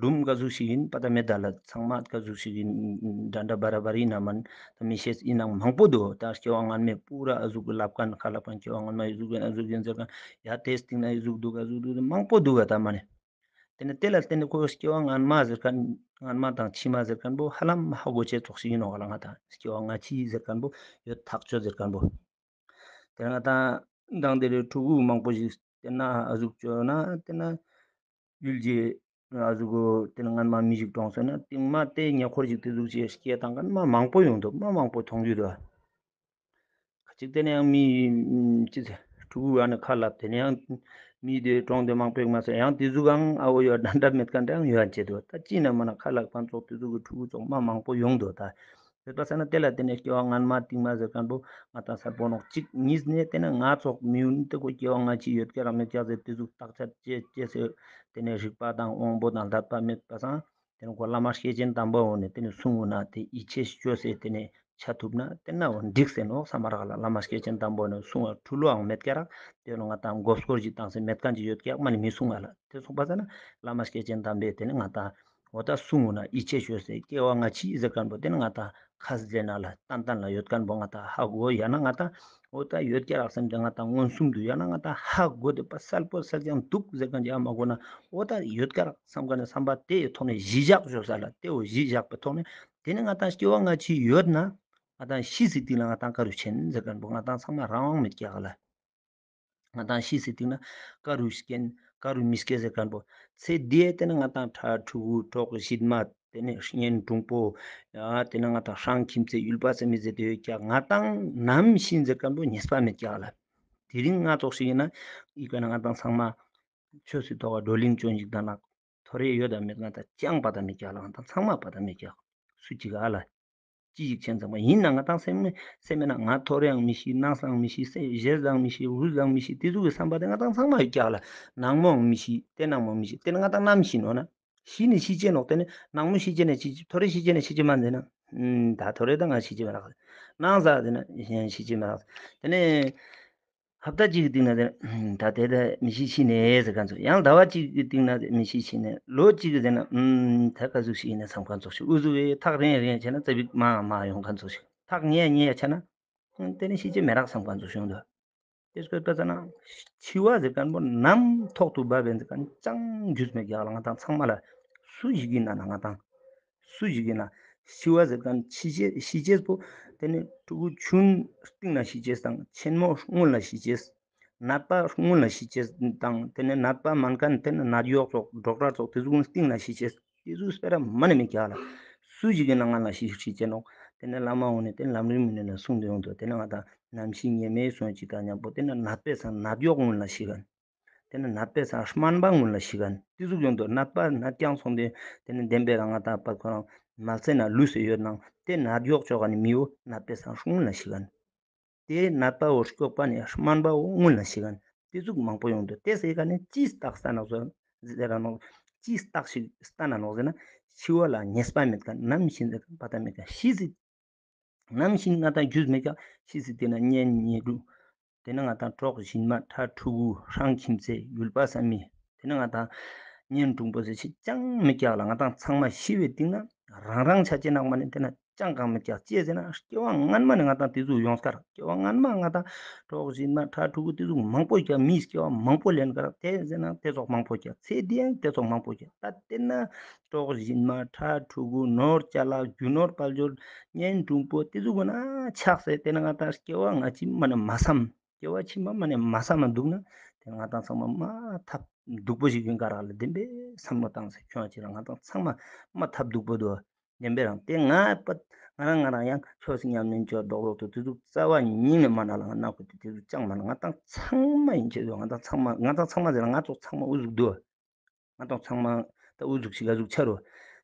རུམ་ག་ཟུག་ཞིག་ཡིན་པ་ད་མེད་ད་ལ། ཚང་མ་ག་ཟུག་ཞིག་ཡིན་འདྲ་འདྲ་བ་ར་བ་ར་ཡིན་ན་མན། ད་མི་ཤེས་ཡིན་ན་མང་པོ་འདུག། ད་སྐྱེ་བ་སྔན་མའི་པུ་ར་ཨ་ཟུག་གི་ལབ་མཁན་ཁ་ལབ་མཁན་སྐྱེ་བ་སྔན་མ་ཨི་ཟུག་ཡིན་ཨ་ཟུག་ཡིན་ཟེར་མཁན་ཡ་དེ་སྟིང་ན་ཨི་ཟུག་འདུག་ཨ་ཟུག་འདུག་མང་པོ་འདུག་བ་ད་མ་ནི། ཏེ་ནེ་ཏེ་ལ་ཏེ་ནེ་ཁོ་སྐྱེ་བ་སྔན་མ་ཟེར་ཁན་སྔན་མ་དང་ཕྱི་མ་ཟེར་ཁན་བོ་ཧ་ལམ་ཧ་གོ་ཅེས་ཙོགས་ཤིག་ཨིན་ནོག་ལ། ང་ཏང་སྐྱེ་བ་སྔ་ཕྱི་ཟེར་ཁན་བོ་ཡོད་ཐག་ཆོད་ཟེར་ཁན་བོ། ཏེ་ནེ་ང་ཏང་མདང་དེ་རིང་ཕྲུ་གུ་མང་པོ་ཞིག་ཏེ་ན་ཨ་ཟུག་ཅོ་ན་ཏེ་ན་ཡུལ་གྱི་ཨ་ཟུག་གོ་ཏེ་ནེ་སྔན་མ་མི་ཞིག་གྲོངས་སོང་ན་སྟིང་མ་ཏེ་ཉེ་འཁོར་ཞིག་ཏེ་ཟུག་ཅིག་སྐྱེ་ཏང་ཁན་མ་མང་པོ་ཡོང་དུག། མ་མང་པོ་ཐོང་རྒྱུ་དུག། ཁ་ཅིག་ཏེ་ནེ་ཡང་མི་ཅི་ཟེར་ཕྲུ་གུ་ཨ་ནི་ཁ་ལབ་ཏེ་ནེ་ཡང་མི་དེ་གྲོངས་ཏེ་མང་པོ་ཡོད་མ་ཟེར་ཡང་ཏེ་ཟུག་ཨང་ཨ་བོ་ཡོད་འདྲ་མེད་ཁན་ཡང་ཡོད་ཅེ་དུག། ད་ཅི་ན་མ་ན་ཁ་ལབ་ཁན་ཙོགས་ཏེ་ཟུག་གི་ཕྲུ་གུ་ཙོགས་མ་མང་པོ་ཡོང་དུག་ད། ཡོད་པ་ས་ན་ཏེ་ལ་ཏེ་ནེ་སྐྱེ་བ་སྔན་མ་སྟིང་མ་ཟེར་ཁན་བོ་ང་ཏང་སལ་པོ་ནོག། ཅིག་ཉིས་ནེ་ཏེ་ནེ་ང་ཙོགས་མི་ཡུན་ཏེ་ཁོ་སྐྱེ་བ་སྔ་ཕྱི་ཡོད་ཀྱག་ར་མེད་ཀྱག་ཟེར་ཏེ་ཟུག་བརྟག་དཔྱད་ཅེས་ཅེས་ཟེར་ཏེ་ནེ་རིག་པ་དང་དབང་པོ་དང་ལྷག་པ་མེད་པ་སང་ཏེ་ནེ་ཁོ་བླ་མ་སྐྱེས་ཆེན་དམ་པ་བོ་ནེ་ཏེ་ནེ་གསུང་ངོ་ན་ཏེ་ཡིད་ཆེས་ཅོས་ཟེར་ཏེ་ནེ་ཆ་ཐུབ་ན་ཏེ་ན་འོ་འགྲིག་ཟེར་ནོག་སམ་མ་རག་ལ། བླ་མ་སྐྱེས་ཆེན་དམ་པོ་ནེ་གསུང་བ་འཁྲུལ་བའང་མེད་ཀྱག་ར། ཏེ་ནེ་ང་ཏང་མགོ་སྐོར་ཞིག་བཏང་སེ་མེད་ཁན་ཅིག་ཡོད་ཀྱག་མ་ནེ་མི་གསུང་བ་ལ། ཏེ་སོང་པ་ས་ན་བླ་མ་སྐྱེས་ཆེན་དམ་པས་ཏེ་ནེ་ང་ཏང་འོ་ད་གསུང་ངོ་ན་ཡིད་ཆེས་ཅོས་ཟེར་སྐྱེ་བ་སྔ་ཕྱི་ཟེར་ཁན་བོ་ཏེ་ནེ་ང་ཏང་ཁ་ཟེར་ན་ལ་ཏན་ཏན་ལ་ཡོད་ཁན་བོ་ང་ཏང་ཧ་གོ་ཡང་ན་ང་ཏང་འོ་ད་ཡོད་ཀྱག་རག་སམ་ཏེ་ང་ཏང་མངོན་སུམ་དུ་ཡང་ན་ང་ཏང་ཧ་གོ་ཏེ་པ་སལ་པོ་སལ་ཀྱང་དུག་ཟེར་ཁན་ཅིག་ཨ་མ་གོ་ན་འོ་ད་ཡོད་ཀྱག་རག་སམ་ཁན་ནི་སམ་པ་ཏེའི་ཐོག་ནེ་གཞི་བཞག་ཅོས་ས་ལ། ཏེ་བོ་གཞི་བཞག་པའི་ཐོག་ནེ་ཏེ་ནེ་ང་ཏང་སྐྱེ་བ་སྔ་ཕྱི་ཡོད་ན་ང་ཏང་ཤི་སི་སྟིང་ལ་ང་ཏང་ཀ་རུ་ཆེན་ཟེར་ཁན་བོ་ང་ཏང་ཚང་མ་རང་དབང་མེད་ཀྱག་ལ། ང་ཏང་ཤི་སི་སྟིང་ན་ཀ་རུ་སྐྱེན་ཀ་རུ་མི་སྐྱེ་ཟེར་ཁན་བོ། ཚེ་འདིའི་ཏེ་ནེ་ང་ཏང་ཕྲུ་གུ་གྲོགས་ཞན་མ་ཏེ་ནེ་གཉེན་དྲུང་པོ་ཡང་ཏེ་ནེ་ང་ཏང་སྲང་ཁྱིམ་མཚེས་ཡུལ་པ་ཟེར་མི་ཟེར་ཏེ་ཡོད་ཀྱག། ང་ཏང་ནམ་ཤི་ཟེར་ཁན་བོ་ངེས་པ་མེད་ཀྱག་ལ། དེ་རིང་ང་ཙོགས་ཤིག་ཨིན་ན་ཨི་ཀ་ན་ང་ཏང་ཚང་མ་ཆོས་སི་ཐོག་བགྲོ་གླེང་ཅོ་ཞིག་དང་ན་ཐོ་རེ་ཡོད་དང་མེད་ང་ཏང་ཅང་པ་ཏ་མེད་ཀྱག་ལ། ང་ཏང་ཚང་མ་པ་ཏ་མེད་ཀྱག། སུ་ཅིག་ཨ་ལ། ཅི་ཞིག་ཆེན་ཚང་མ་ཨིན་ན་ང་ཏང་སེམས་སེམས་མེད་ན་ང་ཐོ་རེའང་མི་ཤི་ནངས་ལའང་མི་ཤི་ཟེར་ཞེས་ལའང་མི་ཤི་འུ་ལའང་མི་ཤི་ཏེ་ཟུག་གི་བསམ་པ་ཏེ་ང་ཏང་ཚང་མ་ཡོད་ཀྱག་ལ། ནང་མོའང་མི་ཤི་ཏེ་ནང་མོ་མི་ཤི་ཏེ་ནེ་ང་ཏང་ནམ་ཤི་ནོག་ན། ཤི་ནི་ཤི་ཅེས་ནོག། ཏེ་ནེ་ནང་མོ་ཤི་ཅེས་ནེ་ཤི་ཅེས་ཐོ་རེ་ཤི་ཅེས་ནེ་ཤི་ཅེས་མ་ཟེར་ན། ད་ཐོ་རེ་ད་ང་ཤི་ཅེས་མ་རག། ནངས་ལ་ཟེར་ན་ཤི་ཅེས་མ་རག། ཏེ་ནེ་ཧབ་ཏ་ཅིག་གི་སྟིང་ནེ་ཟེར་ན་ད་ཏེ་ད་མི་ཤི་ཤི་ནེ་ཟེར་ཁན་ཙོགས། ཡང་ཟླ་བ་ཅིག་གི་སྟིང་ནེ་མི་ཤི་ཤི་ནེ་ལོ་ཅིག་གི་ཟེར་ན་ད་ཀ་ཟུག་ཤི་ཨིན་ན་སམ་ཁན་ཙོགས་ཤིག་འུ་ཟུག་གི་ཐག་རིང་རིང་ཆ་ན་ཙ་པིག་མ་མ་ཡོང་ཁན་ཙོགས་ཤིག། ཐག་ཉེ་ཉེ་ཆ་ན་ཏེ་ནེ་ཤི་ཅེས་མི་རག་སམ་ཁན་ཙོགས་ཤིག་འདུག། ཏེ་སྐོར་པ་ཙ་ན་འཆི་བ་ཟེར་ཁན་བོ་ནམ་ཐོག་ཏུ་བབ་ཨིན་ཟེར་ཁན་ཅང་རྒྱུས་མེད་ཀྱག་ལ། ང་ཏང་ཚང་མ་ལ་སུ་ཞིག་ཨིན་ན་ན་ང་ཏང་སུ་ཞིག་ཨིན་ན་ཤི་བ་ཟེར་ཁན་ཤི་ཅེས་ཤི་ཅེས་པོ་ཏེ་ནེ་ཕྲུ་གུ་ཆུང་སྟིང་ནེ་ཤི་ཅེས་དང་ཆེན་མོ་སྔུན་ལ་ཤི་ཅེས། ནད་པ་སྔུན་ལ་ཤི་ཅེས་དང་ཏེ་ནེ་ནད་པ་མན་ཁན་ཏེ་ནེ་ནད་གཡོག་ཙོགས་ཌོག་ཊར་ཙོགས་ཏེ་ཟུག་སྟིང་ནེ་ཤི་ཅེས། ཏེ་ཟུག་སྤེ་ར་མ་ནེ་མེད་ཀྱག་ལ། སུ་ཞིག་གི་ནང་ང་ལ་ཤི་ཤི་ཅེས་ནོག། ཏེ་ནེ་བླ་མ་འོ་ནེ་ཏེ་ནེ་ལམ་རིམ་མི་ནེ་ལ་གསུང་དེ་ཡོང་དུག། ཏེ་ནེ་ང་ཏང་ནམ་ཤི་ཉེ་མེད་སོང་ཅིག་དང་ཉམ་པོ་ཏེ་ནེ་ནད་པའི་སང་ནད་གཡོག་སྔུན་ལ་ཤི་ཁན། ཏེ་ནེ་ནད་པའི་སང་སྨན་པ་སྔུན་ལ་ཤི་ཁན། ཏེ་ཟུག་ཡོང་དུག། ནད་པ་ནད་ཀྱང་སོང་སྟེ་ཏེ་ནེ་བདེན་པའི་རང་ང་ཏང་པ་ཁོ་རང་མལ་ཆ་ན་ལུས་སེ་ཡོད་ནང་ཏེ་ནད་གཡོག་ཅོ་ཁན་ནི་མི་བོ་ནད་པའི་སང་སྔུན་ལ་ཤི་ཁན། ཏེ་ནད་པ་བོ་སྐྱོབ་པ་ནི་སྨན་པ་བོ་སྔུན་ལ་ཤི་ཁན། ཏེ་ཟུག་མང་པོ་ཡོང་དུག། ཏེ་སེ་ཀ་ནེ་ཅི་རྟགས་ལྟ་ན་ནོག་ཟེར་ན་ནོག། ཅི་རྟགས་ཤིག་ལྟ་ན་ནོག་ཟེར་ན་འཆི་བ་ལ་ངེས་པ་མེད་ཁན་ནམ་ཤི་ཟེར་ཁན་པ་ཏ་མེད་ཁན་ཤི་སི་ནམ་ཤི་ང་ཏང་རྒྱུས་མེད་ཀྱག། ཤི་སི་ཏེ་ནེ་གཉེན་ཉེ་དྲུང་ཏེ་ནེ་ང་ཏང་གྲོགས་ཞན་མ་ཕྲུ་གུ་སྲང་ཁྱིམ་མཚེས་ཡུལ་པ་ས་མི་ཏེ་ནེ་ང་ཏང་གཉེན་དྲུང་པོ་ཟེར་ཅེས་ཅང་མེད་ཀྱག་ལ། ང་ཏང་ཚང་མ་ཤི་བའི་སྟིང་ནེ་རང་རང་ཆ་ཅེས་ནང་མ་ནེ་ཏེ་ནེ་ཅང་གང་མེད་ཀྱག། ཅི་ཟེར་ན་སྐྱེ་བ་སྔན་མ་ནེ་ང་ཏང་ཏེ་ཟུག་ཡོང་སྐར་སྐྱེ་བ་སྔན་མ་ང་ཏང་གྲོགས་ཞན་མ་ཕྲུ་གུ་ཏེ་ཟུག་མང་པོ་ཀྱག། མིའི་སྐྱེ་བ་མང་པོ་ལེན་སྐར་ཏེ་ཟེར་ན་ཏེ་ཙོགས་མང་པོ་ཀྱག། ཚེ་འདིའང་ཏེ་ཙོགས་མང་པོ་ཀྱག། ད་ཏེ་ནེ་གྲོགས་ཞན་མ་ཕྲུ་གུ་ནོར་ཅ་ལག་རྒྱུ་ནོར་དཔལ་འབྱོར་གཉེན་དྲུང་པོ་ཏེ་ཟུག་གུན་ན་ཆགས་སེ་ཏེ་ནེ་ང་ཏང་སྐྱེ་བ་སྔ་ཕྱི་མ་ནེ་མ་སམ། སྐྱེ་བ་ཕྱི་མ་མ་ནེ་མ་སམ་མ་དུག་ན་ཏེ་ནེ་ང་ཏང་ཚང་མ་མ་ཐབས་སྡུག་པོ་ཞིག་ཨིན་ཀ་རག་ལ། བདེན་པའི་བསམ་བློ་བཏང་སེ་ཁྱོང་ཅིག་ལ་ང་ཏང་ཚང་མ་མ་ཐབས་སྡུག་པོ་དུག། བདེན་པའི་རང་ཏེ་ང་པ་ང་རང་ང་རང་ཡང་ཆོས་སི་ཉམས་ལེན་ཅོ་རྡོག་རྡོག་ཏུ་ཏེ་ཟུག་རྩ་བ་ཉིད་ནེ་མ་ན་ལ་ང་ན་ཁོ་ཏེ་ཏེ་ཟུག་ཅང་མ་ན། ང་ཏང་ཚང་མ་ཨིན་ཅེས་དུག། ང་ཏང་ཚང་མ་ང་ཏང་ཚང་མ་ཟེར་ན་ང་ཙོགས་ཚང་མ་འུ་ཟུག་དུག། ང་ཏང་ཚང་མ་ད་འུ་ཟུག་ཤིག་ག་ཟུག་ཆ་རུ་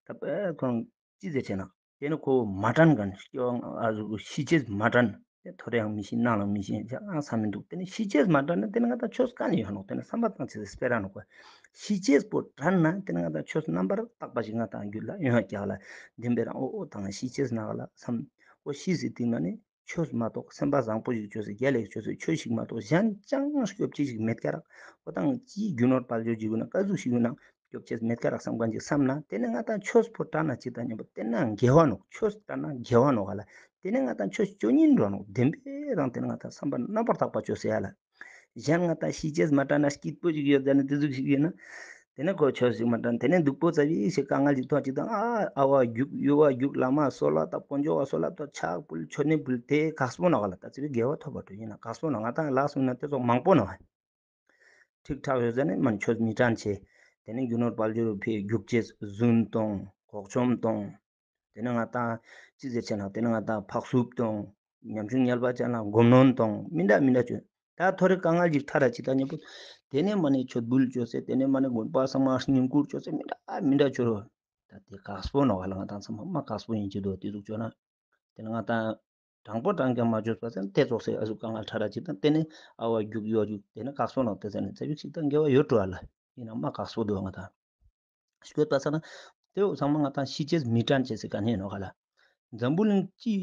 ད་པ་ཁོང་ཅི་ཟེར་ཆེ་ན་ཏེ་ནེ་ཁོ་མ་དྲན་ཁན་སྐྱེ་བ་ཨ་ཟུག་ཤི་ཅེས་མ་དྲན། ཏེ་ཐོ་རེའང་མི་ཤི་ནངས་ལའང་མི་ཤི་ཅང་ས་མི་དུག། ཏེ་ནེ་ཤི་ཅེས་མ་དྲན་ན་ཏེ་ནེ་ང་ཏང་ཆོས་ཀ་ནེ་ཡོང་ནོག། ཏེ་ནེ་བསམ་པ་བཏང་ཅེས་སི་སྤེ་ར་ནོག་པ། ཤི་ཅེས་པོ་དྲན་ན་ཏེ་ནེ་ང་ཏང་ཆོས་རྣམ་པར་དག་པ་ཞིག་ང་ཏང་རྒྱུད་ལ་ཡོང་ཡ་ཀྱག་ལ། བདེན་པའི་རང་འོ་འོ་དང་ཤི་ཅེས་ནག་ལ་བསམ། འོ་ཤི་སི་སྟིང་ནེ་ནི་ཆོས་མ་གཏོགས་སེམས་པ་བཟང་པོ་ཞིག་ཅོས་སེ་རྒྱལ་ལ་ཞིག་ཅོས་སེ་ཆོས་ཤིག་མ་གཏོགས་གཞན་ཅང་སྐྱོབ་ཅེས་ཤིག་མེད་ཀ་རག། འོ་དང་ཅིའི་རྒྱུ་ནོར་དཔལ་འབྱོར་ཅིག་ཡོད་ན་ཀ་ཟུག་ཞིག་ཡོད་ན་སྐྱོབ་ཅེས་མེད་ཀ་རག་བསམ་ཁན་ཅིག་བསམ་ན་ཏེ་ནེ་ང་ཏང་ཆོས་པོ་དྲན་ན་ཅིག་དང་མཉམ་པོ་ཏེ་ན་དགེ་བ་ནོག། ཆོས་དྲན་ན་དགེ་བ་ནོག་ག་ལ། ཏེ་ནེ་ང་ཏང་ཆོས་ཅོ་ཉན་འགྲོ་ནོག། བདེན་པའི་རང་ཏེ་ནེ་ང་ཏང་བསམ་པ་རྣམ་པར་དག་པ་ཅོས་སེ་ཡ་ལ། གཞན་ང་ཏང་ཤི་ཅེས་མ་དྲན་ན་སྐྱིད་པོ་ཞིག་ཡོད་ཟེར་ན་ཏེ་ཟུག་ཞིག་ཡོད་ན། དེ་ནས་ཁོ་ཆོས་ཞིག་མ་དྲན། དེ་ནས་སྡུག་པོ་ཙ་པིག་ཞིག་དཀའ་ངལ་ཞིག་ཐོང་ཅིག་དང་ཨ་ཨ་བ་རྒྱུག་ཡུ་བ་རྒྱུག་བླ་མ་གསོལ་བ་བཏབ་དཀོན་མཆོག་ག་གསོལ་བ་བཏབ་ཕྱག་ཕུལ་མཆོད་མེ་ཕུལ་དེ་དཀགས་པོ་ནོག་ལ། ད་ཙ་པིག་དགེ་བ་ཐོབ་པ་འགྲོ་ཡིན་ན་དཀགས་པོ་ནོག། ང་ཏང་ལགས་སོང་ན་དེ་ཙོགས་མང་པོ་ནོག། ཁྲིག་ཁྲག་ཡོད་ཟེར་ནས་མ་ནི་ཆོས་མི་དྲན་ཆེ། དེ་ནས་རྒྱུ་ནོར་དཔལ་འབྱོར་ཕེ་རྒྱུག་ཅེས་རྫུན་གཏོང་འགོག་བཅོམ་གཏོང་། དེ་ནས་ང་ཏང་ཅི་ཟེར་ཆེ་ན་དེ་ནས་ང་ཏང་ཕག་སུབ་གཏོང་། ཉམ་ཆུང་ཉལ་བ་ཅན་ལ་སྒོམ་གནོན་གཏོང་མི་འདྲ་མི་འདྲ་ཅོ། ད་ཐོ་རེ་དཀའ་ངལ་ཞིག་ཐར་ར་ཅིག་ད་ཉེ་པོ། དེ་ནས་མ་ནི་ཆོས་འབུལ་ཅོ་སེ་དེ་ནས་མ་ནི་དགོན་པ་ཚང་མ་བསྙེན་བཀུར་ཅོ་སེ་མི་འདྲ་མི་འདྲ་ཅོ་རོ། ད་དེ་དཀགས་པོ་ནོག་ལ། ང་ཏང་ཚང་མ་མ་དཀགས་པོ་ཡིན་ཅིག་དོ་དེ་ཟུག་ཅོ་ན། དེ་ནས་ང་ཏང་དྲང་པོ་དྲང་རྐྱང་མ་ཅོས་པ་ཟེར་ན་དེ་ཙོགས་སེ་ཨ་ཟུག་དཀའ་ངལ་ཐར་ར་ཅིག་དང་དེ་ནས་ཨ་བ་རྒྱུག་ཡོ་རྒྱུག་དེ་ནས་དཀགས་པོ་ནོག། དེ་ཟེར་ནས་ཙ་པིག་ཞིག་དང་དགེ་བ་ཡོད་འགྲོ་ཨ་ལ། ཡིན་ན་མ་དཀགས་པོ་འདུག་ང་ཏང་། ཤོད་པ་ས་ན་དེ་བོ་ཚང་མ་ང་ཏང་ཤི་ཅེས་མི་དྲན་ཅེས་སི་ཀ་ནས་ནོག་ག་ལ། འཛམ་བུ་གླིང་སྤྱི་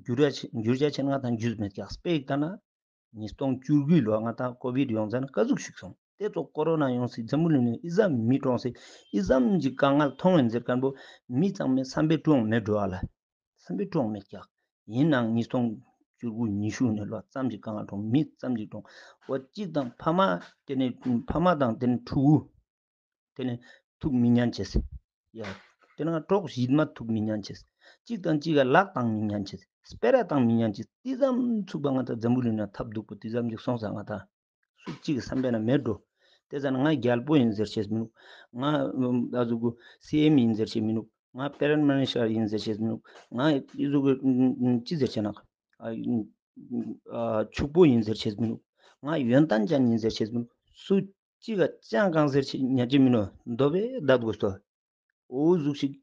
འགྱུར་བ་ཆེ་འགྱུར་བ་ཆེན་ང་ཏང་འཇུས་མེད་ཀྱག་སྤེ་ཡིག་ད་ན། ཉིས་སྟོང་བཅུ་དགུའི་ལོ་ང་ཏང་ཀོ་བིད་ཡོང་ཙ་ན་ཀ་ཟུག་ཞིག་སོང་། དེ་ཙོགས་ཀོ་རོ་ན་ཡོང་སྲིད་འཛམ་བུ་གླིང་ནས་ཨི་ཙམ་མི་གྲོངས་སྲིད་ཨི་ཙམ་གྱི་དཀའ་ངལ་ཐོང་ཡིན་ཟེར་མཁན་པོ་མི་ཚང་མའི་བསམ་པའི་གྲོང་མེད་འགྲོ་ཨ་ལ། བསམ་པའི་གྲོང་མེད་ཀྱག། ཡིན་ནའང་ཉིས་སྟོང་བཅུ་དགུ་ཉི་ཤུ་ནས་ལོ་ཙམ་གྱི་དཀའ་ངལ་གྲོངས་མི་ཙམ་གྱི་གྲོངས། འོ་གཅིག་དང་ཕ་མ་དེ་ནས་ཕ་མ་དང་དེ་ནས་ཕྲུ་གུ། དེ་ནས་ཐུག་མི་ཉན་ཅེས། ཡ། དེ་ནས་གྲོགས་ཡིད་མ་ཐུག་མི་ཉན་ཅེས། གཅིག་དང་གཅིག་ག་ལག་བཏང་མི་ཉན་ཅེས། སྤེ་ར་བཏང་མི་ཉན་ཅེས། དེ་ཙམ་ཚུགས་པ་ང་ཏང་འཛམ་བུ་གླིང་ན་ཐབས་སྡུག་པོ་དེ་ཙམ་ཞིག་སོང་ས་ང་ཏང་། སུ་གཅིག་གི་བསམ་པའི་ནང་མེད་འགྲོ། དེ་ཙ་ན་ང་རྒྱལ་པོ་ཡིན་ཟེར་ཅེས་མི་ནུག། ང་ཨ་ཟུག་གི་སི་ཨེམ་ཡིན་ཟེར་ཅེས་མི་ནུག། ང་པེ་རེམ་མི་ནི་སི་ཊར་ཡིན་ཟེར་ཅེས་མི་ནུག། ང་ཨི་ཟུག་གི་ཅི་ཟེར་ཅེ་ན། ཨ་ཕྱུག་པོ་ཡིན་ཟེར་ཅེས་མི་ནུག། ང་ཡོན་ཏན་ཅན་ཡིན་ཟེར་ཅེས་མི་ནུག། སུ་གཅིག་ག་ཅང་གང་ཟེར་ཅེས་ཉན་ཅེས་མི་ནུག། འདོད་པའི་བདག་དགོས་སོ། འོ་ཟུག་ཞིག་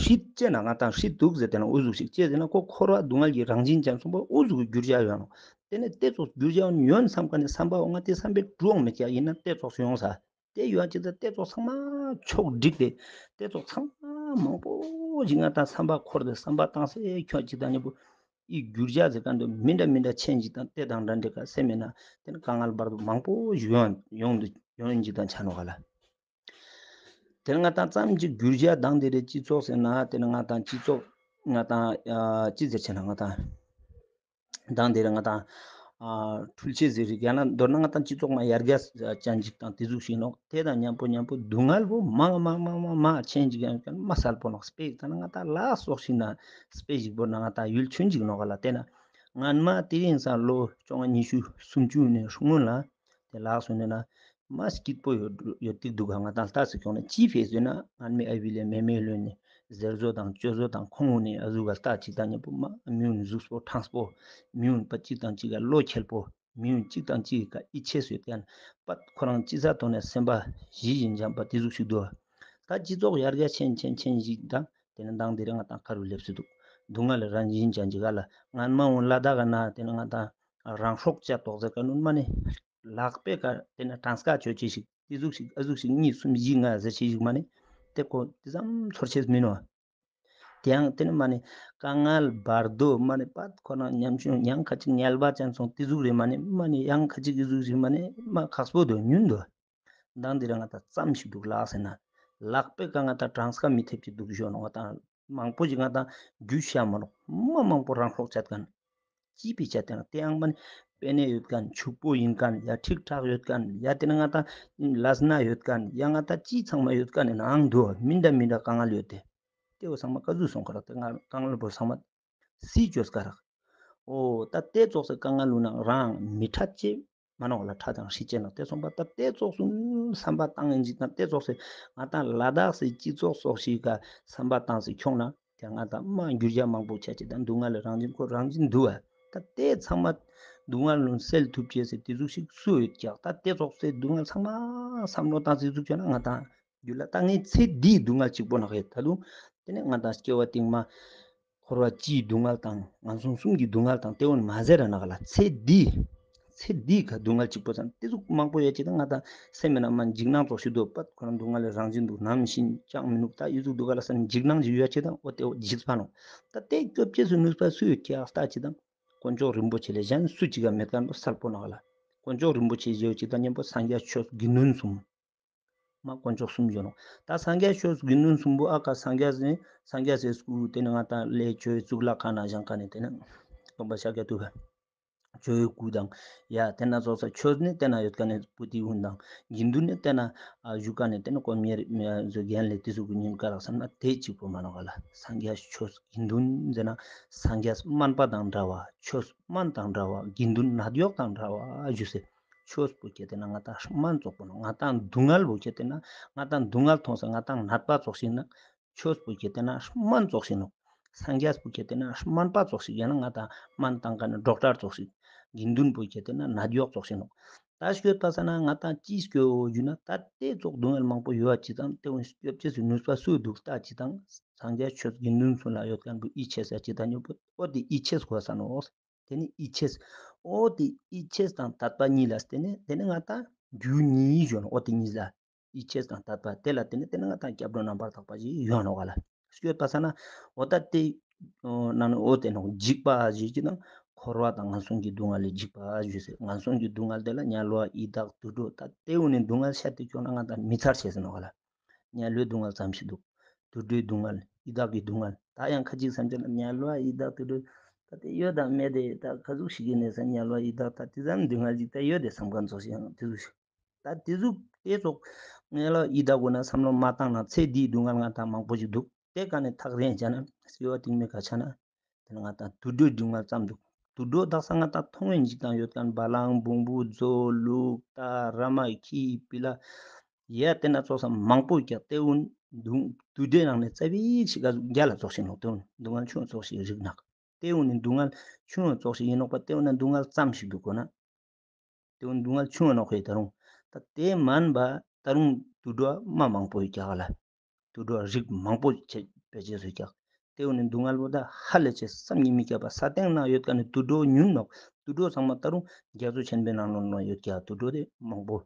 སྲིད་ཅེ་ན་ང་ཏང་སྲིད་དུག་ཟེར་ཏེ་ན་འོ་ཟུག་ཞིག་ཅེས་ཟེར་ན་ཁོ་འཁོར་བ་སྡུག་བསྔལ་གྱི་རང་བཞིན་ཅན་སོང་པ་འོ་ཟུག་གི་འགྱུར་བྱ་ཡོང་ནོག། དེ་ནས་དེ་ཙོགས་འགྱུར་བྱ་ཡོང་བསམ་ཀ་ནས་བསམ་པ་འོ་ང་དེ་བསམ་པའི་གྲུ་འོང་མེད་ཀྱག་ཡིན་ན་དེ་ཙོགས་ཡོང་ས། དེ་ཡོང་ཅིག་ད་དེ་ཙོགས་ཚང་མ་ཕྱོགས་བསྒྲིགས་ཏེ་དེ་ཙོགས་ཚང་མ་མང་པོ་ཞིག་ང་ཏང་བསམ་པ་འཁོར་ཏེ་བསམ་པ་བཏང་སེ་ཁྱོད་ཅིག་ད་ཉེ་པོ་ཨི་འགྱུར་བྱ་ཟེར་ཀ་འདུག་མི་འདྲ་མི་འདྲ་ཆེན་ཞིག་དང་དེ་དང་འདྲ་འདྲ་ཀ་སེམས་མེད་ན་དེ་ནི་དཀའ་ངལ་བར་དུ་མང་པོ་ཞིག་ཡོང་ཡོང་འདུག་ཡོང་ཡིན་ཅིག་དང་ཆ་ནོག་ག་ལ། དེ་ནི་ང་ཏང་ཙམ་ཅིག་འགྱུར་བྱ་དང་དེ་རེ་སྤྱི་ཚོགས་ཟེར་ན་དེ་ནི་ང་ཏང་སྤྱི་ཚོགས་ང་ཏང་ཨ་ཅི་ཟེར་ཆེ་ན་ང་ཏང་དང་དེ་རེ་ང་ཏང་ཨ་འཕྲུལ་ཆས་ཟེར་རིགས་ཡང་ན་མདོར་ན་ང་ཏང་སྤྱི་ཚོགས་མ་ཡར་རྒྱས་ཅན་ཅིག་དང་དེ་ཟུག་ཞིག་ནོག། དེ་དང་མཉམ་པོ་མཉམ་པོ་སྡུག་བསྔལ་པོ་མང་མང་མང་མང་མང་ཆེན་ཅིག་ཡང་ཀྱང་མ་སལ་པོ་ནོག། སྤེ་ཡིག་ད་ན་ང་ཏང་ལ་སོགས་ཤིག་ན་སྤེ་ཞིག་པོ་ན་ང་ཏང་ཡུལ་ཆུན་ཅིག་ནོག་ག་ལ། དེ་ན་ངན་མ་དེ་རིང་སང་ལོ་བཅོ་ལྔ་ཉི་ཤུ་སུམ་ཅུ་ནས་སྔོན་ལ་དེ་ལགས་སོ་ནས་ན་མ་སྐྱིད་པོ་ཡོད་ཡོད་ཏིག་འདུག་ག། ང་ཏང་ལྟ་སི་ཁྱོང་ནས་ཅི་ཕེ་ཟོས་ན་ངན་མེ་ཨ་བི་ལེ་མེ་མེ་ལོན་ནས་ཟེར་བཟོ་དང་བཅོས་བཟོ་དང་ཁོང་ངུ་ནས་ཨ་ཟུག་ག་ལྟ་ཅིག་དང་ཉེ་པོ་མ་མི་ཡུན་གཟུགས་པོ་ཁྲང་པོ་མི་ཡུན་པ་ཅིག་དང་ཅིག་ག་བློ་ཁྱེལ་པོ། མི་ཡུན་གཅིག་དང་གཅིག་གི་ཀ་ཡིད་ཆེས་ཡོད་ཁན། པད་ཁོ་རང་ཅི་ས་ཐོག་ནས་སེམས་པ་ཞི་ཞིང་འཇམ་པ་དེ་ཟུག་ཞིག་འདུག། ད་སྤྱི་ཚོགས་ཡར་རྒྱས་ཆེན་ཆེན་ཆེན་ཞིག་དང་དེ་ནས་མདང་དེ་རིང་ང་ཏང་ཁ་རུ་སླེབས་སུ་འདུག། སྡུག་བསྔལ་རང་བཞིན་ཅན་ཅིག་ག་ལ་ངན་མ་འོང་ལ་དྭགས་ན་དེ་ནས་ང་ཏང་རང་སྲོག་བཅད་དོག་ཟེར་ཀ་ནུན་མ་ནི་ལག་པའི་ཀ་དེ་ནས་གྲངས་ཀ་ཆོད་ཅི་ཞིག་དེ་ཟུག་ཞིག་ཨ་ཟུག་ཞིག་གཉིས་གསུམ་བཞི་ལྔ་ཟེར་ཅི་ཞིག་མ་ནི་དེ་ཁོ་དེ་ཙམ་ཚོར་ཆེས་མིན་ནོ། དེ་ཡང་དེ་ནི་མ་ནི་དཀའ་ངལ་བར་དོ་མ་ནི་པད་ཁོ་ན་ཉམ་ཆུང་ཡང་ཁ་ཅིག་ངལ་བ་ཅན་སོང་དེ་ཟུག་རེད་མ་ནི་མ་ནི་ཡང་ཁ་ཅིག་གི་ཟུག་ཞིག་མ་ནི་མ་ཁག་པོ་དོ་ཉུན་དོ། མདང་དེ་རིང་ང་ཏང་ཙམ་ཞིག་འདུག་ལགས་ཟེར་ན་ལག་པའི་ཀ་ང་ཏང་གྲངས་ཀ་མི་ཐེབས་ཅིག་འདུག་ཞོ་ནོ། ང་ཏང་མང་པོ་ཞིག་ང་ཏང་རྒྱུས་ཤ་མ་ནོག་མ་མང་པོ་རང་སྲོག་བཅད་ཁན། ཅི་པི་ཆ་དེ་ན་དེ་ཡང་མ་ནི་པེ་ནེ་ཡོད་ཁན་ཕྱུག་པོ་ཡིན་ཁན་ཡ་ཁྲིག་ཁྲག་ཡོད་ཁན་ཡ་དེ་ནི་ང་ཏང་ལས་སྣ་ཡོད་ཁན་ཡ་ང་ཏང་ཅི་ཚང་མ་ཡོད་ཁན་ནི་ནང་དུ་མི་འདྲ་མི་འདྲ་དཀའ་ངལ་ཡོད་དེ། དེ་བོ་ཚང་མ་ཀ་ཟུག་སོང་ཁ་རག་དེ་ང་དཀའ་ངལ་བོ་ཚང་མ་སི་ཅོས་ཁ་རག། འོ་ད་དེ་ཙོགས་སི་དཀའ་ངལ་ལུ་ན་རང་མི་ཁྲ་ཅེ་མ་ནོག་ལ་ཁྲ་དང་ཧྲི་ཅེ་ནོག་དེ་སོང་པ་ད་དེ་ཙོགས་སུ་བསམ་པ་བཏང་ཡིན་ཅིག་དང་དེ་ཙོགས་སི་ང་ཏང་ལ་དྭགས་སི་སྤྱི་ཚོགས་སོགས་ཤིག་ག་བསམ་པ་བཏང་སི་ཁྱོང་ན། དེ་ང་ཏང་མ་འགྱུར་བྱ་མང་པོ་ཆ་ཅིག་དང་སྡུག་བསྔལ་རང་བཞིན་ཁོ་རང་བཞིན་འདུག་བ། ད་དེ་ཚང་མ་སྡུག་བསྔལ་ལུན་སེལ་ཐུབ་ཅེས་སི་དེ་ཟུག་ཞིག་སུ་ཡོད་ཀྱག། ད་དེ་ཙོགས་སི་སྡུག་བསྔལ་ཚང་མ་བསམ་བློ་བཏང་སི་ཟུག་ཅོ་ན་ང་ཏང་རྒྱུད་ལ་ད་ངའི་ཚེ་འདིའི་སྡུག་བསྔལ་གཅིག་པོ་ནག་ཡོད་ད་དུང་དེ་ནས་ང་ཏང་སྐྱེ་བ་རྟིང་མ་འཁོར་བ་སྤྱིའི་སྡུག་བསྔལ་དང་ངན་སོང་གསུམ་གྱི་སྡུག་བསྔལ་དང་དེ་འོན་མ་ཟེར་ར་ནག་ལ་ཚེ་འདི་ཚེ་འདི་ག་སྡུག་བསྔལ་གཅིག་པོ་ཙམ་དེ་ཟུག་མང་པོ་ཡོད་ཅེ་ད་ང་ཏང་སེམས་མེད་ན་མ་འཇིགས་སྣང་ཙོགས་ཤིག་འདུག་པ་ཁོ་རང་སྡུག་བསྔལ་ལས་རང་བཞིན་འདུག་ནམ་ཤི་ཅང་མི་ནུག་ད་ཡི་ཟུག་འདུག་ག་ལ་སེམས་འཇིགས་སྣང་ཞིག་ཡོད་ཅེ་ད་འོ་དེ་འོ་འཇིགས་པ་ནོ། ད་དེ་སྐྱོབ་ཅེས་སུ་ནུས་པ་སུ་ཡོད་ཀྱག་ལྟ་ཅེ་ད་དཀོན་མཆོག་རིན་པོ་ཆེ་ལས་གཞན་སུ་གཅིག་ག་མེད་ཁན་པོ་གསལ་པོ་ནག་ལ། དཀོན་མཆོག་རིན་པོ་ཆེ་ཡོད་ཅེ་ད་མཉམ་པོ་སངས་རྒྱས་ཆོས་དགེ་འདུན་གསུམ། མ་དཀོན་མཆོག་གསུམ་ཡོད་ནོག། ད་སངས་རྒྱས་ཆོས་དགེ་འདུན་གསུམ་པོ་ཨ་ཀ་སངས་རྒྱས་ཟེར་སངས་རྒྱས་ཟེར་སྐུ་དེ་ནི་ང་ཏང་ལས་ཆོས་གཙུག་ལག་ཁང་ན་བཞེངས་ཁན་ནི་དེ་ནི་སྟོན་པ་ཤཱཀྱ་ཐུབ་པ། ཇོ་བོའི་སྐུ་དང་། ཡ་ཏེ་ན་ཙོགས་ས་ཆོས་ནི་ཏེ་ན་ཡོད་ཁན་ནི་པོ་ཏི་གུན་དང་། དགེ་འདུན་ནི་ཏེ་ན་ཨ་ཞུགས་ཁན་ནི་ཏེ་ན་དཀོན་གཉེར་རྒན་ལས་ཏེ་ཟུག་གི་ཉེན་ཁ་རག་སམ་ན་ཏེ་ཅིག་པོ་མ་ནོག་ག་ལ། སངས་རྒྱས་ཆོས་དགེ་འདུན་ཟེར་ན་སངས་རྒྱས་སྨན་པ་དང་འདྲ་བ། ཆོས་སྨན་དང་འདྲ་བ། དགེ་འདུན་ནད་གཡོག་དང་འདྲ་བ་ཞུས་སེ། ཆོས་པོ་ཁྱེར་ཏེ་ན་ང་ཏང་སྨན་ཙོགས་པོ་ནོག། ང་ཏང་སྡུག་བསྔལ་བོ་ཁྱེར་ཏེ་ན་ང་ཏང་སྡུག་བསྔལ་ཐོང་ས་ང་ཏང་ནད་པ་ཙོགས་ཤིག་ན། ཆོས་པོ་ཁྱེར་ཏེ་ན་སྨན་ཙོགས་ཤིག་ནོག། སངས་རྒྱས་པོ་ཁྱེར་ཏེ་ན་སྨན་པ་ཙོགས་ཤིག་ཡང་ན་ང་ཏང་སྨན་ཏང་ཁན་ནི་ཌོག་ཊར་ཙོགས་ཤིག། དགེ་འདུན་པོ་ཁྱེར་ཏེ་ན་ནད་གཡོག་ཙོགས་ཤིག་ནོག། ད་སྐྱོད་པ་ས་ན་ང་ཏང་ཅི་སྐྱོད་འོ་ཞུ་ན་ད་ཏེ་ཙོགས་སྡུག་བསྔལ་མང་པོ་ཡོད་པ་ཅིག་དང་ཏེ་བོ་སྐྱོབ་ཅེས་སི་ནུས་པ་སུ་འདུག་ལྟ་ཅིག་དང་། སངས་རྒྱས་ཆོས་དགེ་འདུན་ཚུན་ལ་ཡོད་ཁན་བོ་ཡིད་ཆེས་ས་ཅིག་དང་ཉོ་པོ་འོ་ཏེ་ཡིད་ཆེས་གོས་ས་ནོག། ཏེ་ནི་ཡིད་ཆེས། འོ་ཏེ་ཡིད་ཆེས་དང་དད་པ་གཉིས་ལ་ཏེ་ནི་ཏེ་ནི་ང་ཏང་རྒྱུ་གཉིས་ཞུ་ནོག། འོ་ཏེ་གཉིས་ལ་ཡིད་ཆེས་དང་དད་པ་ཏེ་ལ་ཏེ་ནི་ཏེ་ནི་ང་ཏང་སྐྱབས་འགྲོ་རྣམ་པར་དག་པ་ཞིག་ཡོང་ནོག་ག་ལ། སྐྱོད་པ་ས་ན་འོ་ད་ཏེ་ནང་ནི་འོ་ཏེ་ནོག་འཇིགས་པ་ཞིག་ཅིག་དང་འཁོར་བ་དང་ངན་སོང་གི་སྡུག་བསྔལ་ལས་འཇིགས་པ་ཞུས་སེ། ངན་སོང་གི་སྡུག་བསྔལ་ཏེ་ལ་དམྱལ་བ་ཡི་དྭགས་དུད་འགྲོ་ད་ཏེ་བོ་ནི་སྡུག་བསྔལ་ཤད་དེ་ཁྱོང་ན་ང་ཏང་མི་ཚར་ཆེས་ནོག་ག་ལ། དམྱལ་བའི་སྡུག་བསྔལ་ཙམ་ཞིག་འདུག། དུད་འགྲོའི་སྡུག་བསྔལ། ཡི་དྭགས་ཀྱི་སྡུག་བསྔལ། ད་ཡང་ཁ་ཅིག་སམ་ཅེས་ན་དམྱལ་བ་ཡི་དྭགས་དུད་འགྲོ་ད་ཏེ་ཡོད་དང་མེད་དེ་ད་ཁ་ཟུག་ཞིག་གི་ནས་ས་དམྱལ་བ་ཡི་དྭགས་ད་ཏེ་ཙམ་སྡུག་བསྔལ་ཅིག་ད་ཡོད་དེ་སམ་ཁན་ཙོགས་ཤིག་ཡང་ཏེ་ཟུག་ཞིག། ད་ཏེ་ཟུག་ཏེ་ཙོགས་དམྱལ་བ་ཡི་དྭགས་གུན་ན་སམ་བློ་མ་བཏང་ན་ཚེ་འདིའི་སྡུག་བསྔལ་ང་ཏང་མང་པོ་ཞིག་འདུག། ཏེ་ཀ་ནས་ཐག་རིང་ཅ་ན་སྐྱེ་བ་རྟིང་མའི་ཀ་ཆ་ན། ཏེ་ནི་ང་ཏང་དུད་འགྲོའི་སྡུག་བསྔལ་ཙམ་འདུག། དུད་འགྲོ་དག་ས་ང་ཏང་མཐོང་བའི་འཇིག་དང་ཡོད་ཁན་བ་ལང་བོང་བུ་མཛོ་ལུག་རྟ་ར་མ་ཁྱི་པི་ལ། ཡ་ཏེ་ན་ཙོགས་ས་མང་པོ་ཀྱག། ཏེ་བོ་དུད་འགྲོའི་ནང་ནས་ཙ་པིག་ཞིག་ག་ཟུག་རྒྱ་ལ་ཙོགས་ཤིག་ནོག། ཏེ་བོ་སྡུག་བསྔལ་ཆུང་ཙོགས་ཤིག་རིག་ནོག། ཏེ་བོ་ནི་སྡུག་བསྔལ་ཆུང་ཙོགས་ཤིག་ཡིན་ནོག་པ། ཏེ་བོ་ན་སྡུག་བསྔལ་ཙམ་ཞིག་འདུག་གོ་ན། ཏེ་བོ་སྡུག་བསྔལ་ཆུང་ནོག་ཧེ་ད་རུང་། ད་ཏེ་མན་པ་ད་རུང་དུད་འགྲོ་མ་མང་པོ་ཡོད་ཀྱག་ག་ལ། དུད་འགྲོ་རིགས་མང་པོ་ཆེ་བེད་སྤྱོད་སུ་ཀྱག། ཏེ་བོ་ནི་སྡུག་བསྔལ་བོ་ད་ཧ་ལས་ཆེ་བསམ་གྱིས་མི་ཁྱབ་པ། ས་སྟེང་ན་ཡོད་ཁན་ནི་དུད་འགྲོ་ཉུང་ནོག། དུད་འགྲོ་ཚང་མ་ད་རུང་རྒྱ་མཚོ་ཆེན་པོའི་ནང་ལོགས་ན་ཡོད་ཀྱག་དུད་འགྲོ་དེ་མང་པོ།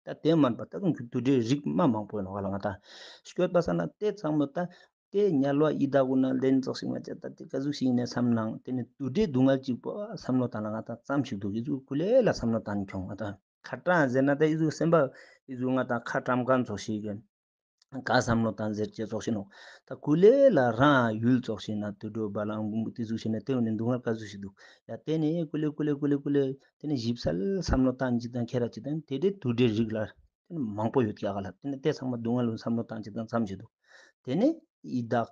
ད་ཏེ་མན་པ་ད་རུང་དུད་འགྲོའི་རིགས་མ་མང་པོ་ཡོད་ནོག་ག་ལ། ང་ཏང་སྐྱོད་པ་ས་ན་ཏེ་ཚང་མ་ད་ཏེ་དམྱལ་བ་ཡི་དྭགས་གུན་ན་ལན་ཙོགས་ཤིག་མ་ཆ་ད་ཏེ་ཀ་ཟུག་ཞིག་ཡིན་ནས་སམ་ནང་ཏེ་ནི་དུད་འགྲོའི་སྡུག་བསྔལ་ཅིག་པོ་སམ་བློ་བཏང་ན་ང་ཏང་ཙམ་ཞིག་འདུག། ཨི་ཟུག་ཀུ་ལེ་ལ་སམ་བློ་བཏང་ཁྱོང་ང་ཏང་ཁ་ཏང་ཟེར་ན་ད་ཨི་ཟུག་སེམས་པ་ཨི་ཟུག་ང་ཏང་ཁ་ཏམ་ཁན་ཙོགས་ཤིག་ཡིན། ག་སམ་བློ་བཏང་ཟེར་ཅེས་ཙོགས་ཤིག་ནོག། ད་ཀུ་ལེ་ལ་རང་ཡུལ་ཙོགས་ཤིག་ན་དུད་འགྲོ་བ་ལང་བོང་བུ་ཏེ་ཟུག་ཤིག་ན་ཏེ་བོ་ནི་སྡུག་བསྔལ་ཀ་ཟུག་ཞིག་འདུག། ཡ་ཏེ་ནི་ཀུ་ལེ་ཀུ་ལེ་ཀུ་ལེ་ཏེ་ནི་ཞིབ་གསལ་སམ་བློ་བཏང་ཅིག་དང་ཁྱེར་ར་ཅིག་དང་ཏེ་འདྲའི་དུད་འགྲོའི་རིགས་ལ་ཏེ་ནི་མང་པོ་ཡོད་ཀྱག་ག་ལ། ཏེ་ནི་ཏེ་ཚང་མ་སྡུག་བསྔལ་ལ་སམ་བློ་བཏང་ཅིག་དང་ཙམ་ཞིག་འདུག། ཏེ་ནི་ཡི་དྭགས་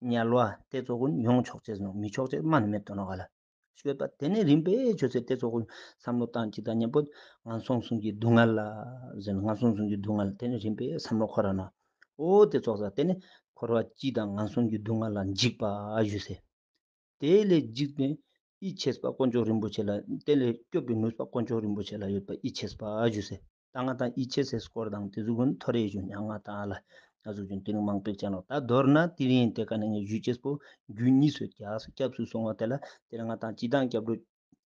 དམྱལ་བ་ཏེ་ཙོགས་གུན་ཡོང་ཆོག་ཅེས་ནོག། མི་ཆོག་ཅེས་མ་ནི་མེད་དོ་ནོག་ག་ལ། སྐྱོད་པ་ཏེ་ནི་རིམ་པས་ཆོས་ཟེར་ཏེ་ཙོགས་གུན་སམ་བློ་བཏང་ཅིག་དང་མཉམ་པོ་ངན་སོང་གསུམ་གྱི་སྡུག་བསྔལ་ལ་ཟེར་ན་ངན་སོང་གསུམ་གྱི་སྡུག་བསྔལ་ཏེ་ནི་རིམ་པས་སམ་བློ་འཁོར་ར་ན། འོ་ཏེ་ཙོགས་ས་ཏེ་ནི་འཁོར་བ་སྤྱི་དང་ངན་སོང་གི་སྡུག་བསྔལ་ལ་འཇིགས་པ་ཞུས་སེ། ཏེ་ལས་འཇིགས་ནས་ཡིད་ཆེས་པ་དཀོན་མཆོག་རིན་པོ་ཆེ་ལ་ཏེ་ལས་སྐྱོབ་པའི་ནུས་པ་དཀོན་མཆོག་རིན་པོ་ཆེ་ལ་ཡོད་པ་ཡིད་ཆེས་པ་ཞུས་སེ། ད་ང་ཏང་ཡིད་ཆེས་སི་སྐོར་དང་ཏེ་ཟུག་གུན་ཐོ་རེ་ཞུ་ནི་ང་ཏང་ལ་ང་ཟུག་གུན་ཏེ་རིང་མང་པོ་ཅན་ནོག། ད་མདོར་ན་དེ་རིང་ཏེ་ཀ་ནས་ངས་ཞུ་ཅེས་པོ་རྒྱུ་གཉིས་སུ་སྐྱབས་སུ་སོང་བ་ཏེ་ལ་ཏེ་ལ་ང་ཏང་སྤྱི་དང་སྐྱབས་འགྲོ་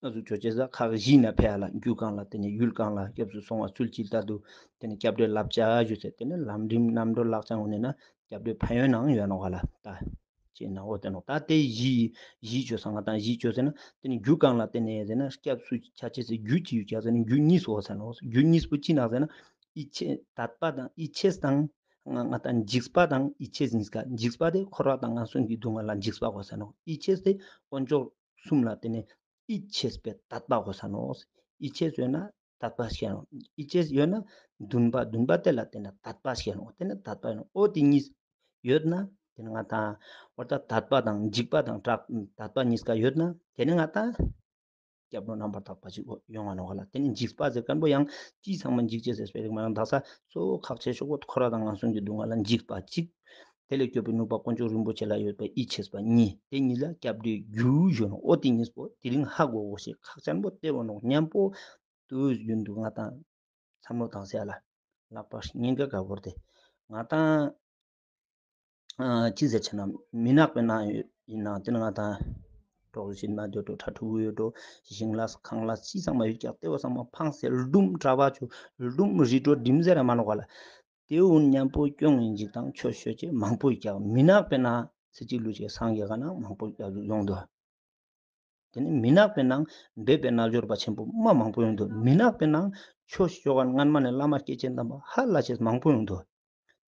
ང་ཟུག་ཅོ་ཅེས་ས་ཁག་བཞི་ན་ཕེ་ལ་རྒྱུ་གང་ལ་ཏེ་ནས་ཡུལ་གང་ལ་སྐྱབས་སུ་སོང་བ་ཚུལ་གྱི་ལྟར་དུ་ཏེ་ནས་སྐྱབས་འགྲོའི་བསླབ་བྱ་ཞུས་སེ་ཏེ་ནས་ལམ་རིམ་རྣམ་གྲོལ་ལག་བཅངས་འོ་ནས་ན་སྐྱབས་འགྲོའི་ཕན་ཡོན་ནང་ཡོད་ནོག་ག་ལ་ད། ཅེས་ན་འོ་ཏེ་ནོག། ད་ཏེ་བཞི་བཞི་ཅོས་ས་ང་ཏང་བཞི་ཅོས་ཟེར་ན་ཏེ་ནི་རྒྱུ་གང་ལ་ཏེ་ནི་ཟེར་ན་སྐྱབས་སུ་ཆ་ཅེས་སི་རྒྱུ་ཅི་ཡོད་ཀྱག་ཟེར་ན་རྒྱུ་གཉིས་སུ་འོ་ཟེར་ནོག། རྒྱུ་གཉིས་པོ་ཅི་ནོག་ཟེར་ན་ཡིད་ཆེས་དད་པ་དང་ཡིད་ཆེས་དང་ང་ང་ཏང་འཇིགས་པ་དང་ཡིད་ཆེས་གཉིས་ཀ། འཇིགས་པ་དེ་འཁོར་བ་དང་ངན་སོང་གི་སྡུག་བསྔལ་ལ་འཇིགས་པ་འོ་ཟེར་ནོག། ཡིད་ཆེས་དེ་དཀོན་མཆོག་གསུམ་ལ་ཏེ་ནི་ཡིད་ཆེས་པའི་དད་པ་འོ་ཟེར་ནོག། ཡིད་ཆེས་ཡོད་ན་དད་པ་སྐྱེ་ནོག། ཡིད་ཆེས་ཡོད་ན་འདུན་པ། འདུན་པ་དེ་ལ་ཏེ་ནི་དད་པ་སྐྱེ་ནོག། ཏེ་ནི་དད་པ་ཡོད་ནོག། འོ་ཏེ་གཉིས་ཡོད་ན་ཏེ་ནི་ང་ཏང་འོ་ད་དད་པ་དང་འཇིགས་པ་དང་དྲག་དད་པ་གཉིས་ཀ་ཡོད་ན་ཏེ་ནི་ང་ཏང་སྐྱབས་འགྲོ་རྣམ་པར་དག་པ་ཅིག་ཡོང་ང་ནོག་ག་ལ། ཏེ་ནི་འཇིགས་པ་ཟེར་ཁན་པོ་ཡང་ཅི་ཚང་མ་འཇིགས་ཅེས་ཟེར་སྤེ་རིག་མ་ཡང་དག་ས་གཙོ་བོ་ཁག་ཆེ་ཤོས་པོ་འཁོར་བ་དང་ངན་སོང་གི་སྡུག་བསྔལ་ལ་འཇིགས་པ་ཅིག། དེ་ལས་སྐྱོབ་པའི་ནུས་པ་དཀོན་མཆོག་རིན་པོ་ཆེ་ལ་ཡོད་པ་ཡིད་ཆེས་པ་གཉིས། ཏེ་གཉིས་ལ་སྐྱབས་འགྲོའི་རྒྱུ་ཞུ་ནོག། འོ་ཏེ་གཉིས་པོ་དེ་རིང་ཧ་གོ་གོས་ཤེས་ཁག་ཅན་པོ་ཏེ་བོ་ནོག། མཉམ་པོ་དུས་རྒྱུན་དུ་ང་ཏང་བསམ་བློ་བཏང་ཟེར་ལ་ལག་པ་ཉིན་ག་ག་བོར་ཏེ་ང་ཏང་ཨ་ཅི་ཟེར་ཆ་ན་མི་ནག་པའི་ནང་ཡིན་ན་ཏེ་ནི་ང་ཏང་གྲོགས་ཤིག་ན་འདོད་དོ་ཁྲ་ཕྲུ་གུ་ཡོད་དོ་ཞིང་ལ་ཁང་ལ་ཅི་ཚང་མ་ཡོད་ཀྱག། ཏེ་བོ་ཚང་མ་ཕངས་སེ་ལྡུམ་གྲྭ་པ་ཆུ་ལྡུམ་རི་ཁྲོད་འགྲིམ་ཟེར་ར་མ་ནོག་ག་ལ། ཏེ་བོ་མཉམ་པོ་སྐྱོང་ཡིན་ཅིག་དང་ཆོས་ཤོད་ཅེས་མང་པོ་ཡོད་ཀྱག། མི་ནག་པའི་ནང་ཚེ་གཅིག་ལུས་ཅེས་སངས་རྒྱས་ག་ན་མང་པོ་ཡོང་དོ། ཏེ་ནི་མི་ནག་པའི་ནང་འབད་པའི་རྣལ་འབྱོར་པ་ཆེན་པོ་མ་མང་པོ་ཡོང་དོ། མི་ནག་པའི་ནང་ཆོས་ཤོད་ཁན་སྔན་མ་ནས་བླ་མ་སྐྱེས་ཆེན་དམ་པ་ཧ་ལས་ཆེས་མང་པོ་ཡོང་དོ།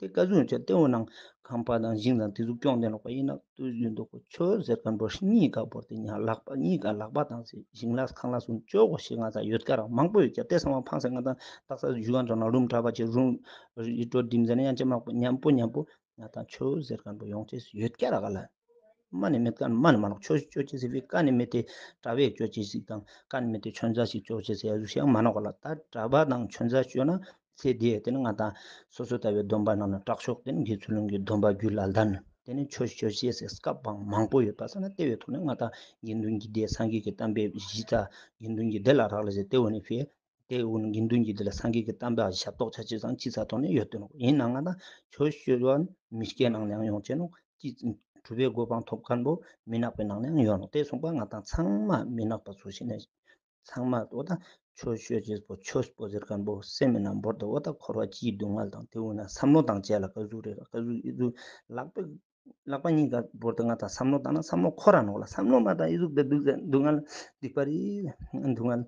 ཀ་ཟུག་ཡོད་ཅེ་ཏེ་འོ་ནང་ཁང་པ་དང་ཞིང་དང་ཏེ་ཟུག་སྐྱོང་དེ་ནོག་པ་ཨིན་ན་ཏུ་ཡོད་དོ་ཁོ་ཆོས་ཟེར་ཁན་པོ་གཉིས་ཀ་བོར་ཏེ་ཉ་ལག་པ་གཉིས་ཀ་ལག་པ་དང་ཞིང་ལ་ཁང་ལ་སུན་ཅོ་གོ་ཤེས་ང་ཚ་ཡོད་ཀ་རག་མང་པོ་ཡོད་ཀྱ་ཏེ་ཚང་མ་ཕངས་སེ་ང་ཏང་དག་ས་ཞུ་ག་ཚོ་ན་རུམ་གྲྭ་པ་ཆེ་རུམ་རི་ཏོ་ཌིམ་ཟེར་ན་ཡང་ཅེ་མང་པོ་ཉམ་པོ་ཉམ་པོ་ང་ཏང་ཆོས་ཟེར་ཁན་པོ་ཡོང་ཅེས་ཡོད་ཀ་རག་ག་ལ། མ་ནི་མེད་ཀ་མ་ནི་མ་ནོག་ཆོས་ཅོ་ཅེས་ཟེར་བའི་ཀ་ནི་མེད་དེ་གྲྭ་པས་ཅོ་ཅེས་ཞིག་དང་ཀ་ནི་མེད་དེ་ཆོས་ཟ་ཞིག་ཅོ་ཅེས་ཟེར་ཡ་ཟུག་ཞིག་མ་ནོག་ག་ལ། ད་གྲྭ་པ་དང་ཆོས་ཟ་ཅོ་ན་ཚེ་འདི་ཡ་ཏེ་ནི་ང་ཏང་སོ་སོ་ལྟ་བའི་སྡོམ་པ་ནང་ན་དྲག་ཤོས་ཏེ་ནི་དགེ་ཚུལ་སློང་གི་སྡོམ་པ་རྒྱུད་ལ་ལྡན། ཏེ་ནི་ཆོས་ཅོ་ཅེས་ཟེར་སྐབས་བང་མང་པོ་ཡོད་པ་ས་ན་ཏེ་བའི་ཐོག་ནས་ང་ཏང་དགེ་འདུན་གྱི་སྡེ་སངས་རྒྱས་ཀྱི་བསྟན་པའི་གཞི་རྩ་དགེ་འདུན་གྱི་སྡེ་ལ་རག་ལས་ཟེར་ཏེ་འོ་ནི་ཕི་ཏེ་འོ་ནི་དགེ་འདུན་གྱི་སྡེ་ལ་སངས་རྒྱས་ཀྱི་བསྟན་པ་ཞབས་ཏོག་ཆ་ཅེས་སང་ཅི་ས་ཐོག་ནས་ཡོད་དེ་ནོག་ཨིན་ན་ང་ཏང་ཆོས་ཅོ་བ་མི་སྐྱའི་ནང་ནས་ཡང་ཡོང་ཅེ་ནོག་ཅི་གྲུབ་པའི་གོ་འཕང་ཐོབ་ཁན་པོ་མི་ནག་པའི་ནང་ནས་ཡང་ཡོད་ནོག་ཏེ་སོང་པ་ང་ཏང་ཚང་མ་མི་ནག་པ་ཚོ་ཞིག་ནས་ཚང་མ་འོ་ད་ཆོས་ཅོ་ཅེས་པོ་ཆོས་པོ་ཟེར་ཁན་པོ་སེམས་མི་ནང་བོར་ཏེ་འོ་ད་འཁོར་བ་སྤྱིའི་སྡུག་བསྔལ་དང་ཏེ་འོ་ན་བསམ་བློ་བཏང་ཅེས་ལ་ཀ་ཟུག་རེད་ཀ་ཟུག་ཨི་ཟུག་ལག་པ་ལག་པ་གཉིས་ཀ་བོར་ཏེ་ང་ཏང་བསམ་བློ་བཏང་ན་བསམ་བློ་འཁོར་ར་ནོག་ལ། བསམ་བློ་མ་བཏང་ཨི་ཟུག་ཏེ་སྡུག་སྡུག་བསྔལ་སྡིག་པ་རེད་སྡུག་བསྔལ་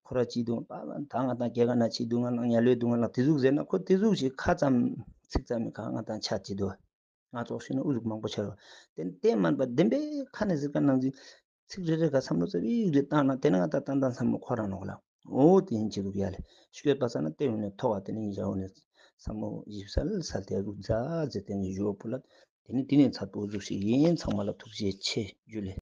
འཁོར་བ་སྤྱིའི་སྡུག་བསྔལ་ད་ང་ཏང་སྐྱེ་རྒ་ན་འཆིའི་སྡུག་བསྔལ་དང་དམྱལ་བའི་སྡུག་བསྔལ་ལ་ཏེ་ཟུག་ཟེར་ན་ཁོ་ཏེ་ཟུག་ཞིག་ཁ་ཙམ་ཚིག་ཙམ་མི་ཁ་ང་ཏང་ཆ་ཅི་དོ། ང་ཚོགས་ཤིག་ན་ཨུ་ཟུག་མང་པོ་ཆེ་རོ། ཏེ་ཏེ་མན་པ་བདེན་པའི་ཁ་ནས་ཟེར་ཁན་ནང་ཚིག་ཚིག་རེ་རེ་ག་བསམ་བློ་ཙ་པིག་རེ་བཏང་ན་ཏེ་ནི་ང་ཏང་ཏན་ཏན་བསམ་བློ་འཁོར་ར་ནོག་ལ། འོ་ཏེ་ཡིན་ཅི་རུག་ཡ་ལེ། ཤོད་པ་ས་ན་ཏེ་འོ་ནི་ཐོག་ག་ཏེ་ནི་ཡིན་ཅ་འོ་ནི་བསམ་བློ་ཞིབ་སལ་སལ་ཏེ་རུག་ཛ་ཛེ་ཏེ་ནི་ཞུ་བ་པོ་ལ། ཏེ་ནི་ཏེ་ནི་ཚར་པོ་ཨུ་ཟུག་ཞིག་ཡིན། ཚང་མ་ལ་ཐུགས་རྗེ་ཆེ་ཇུ་ལེ།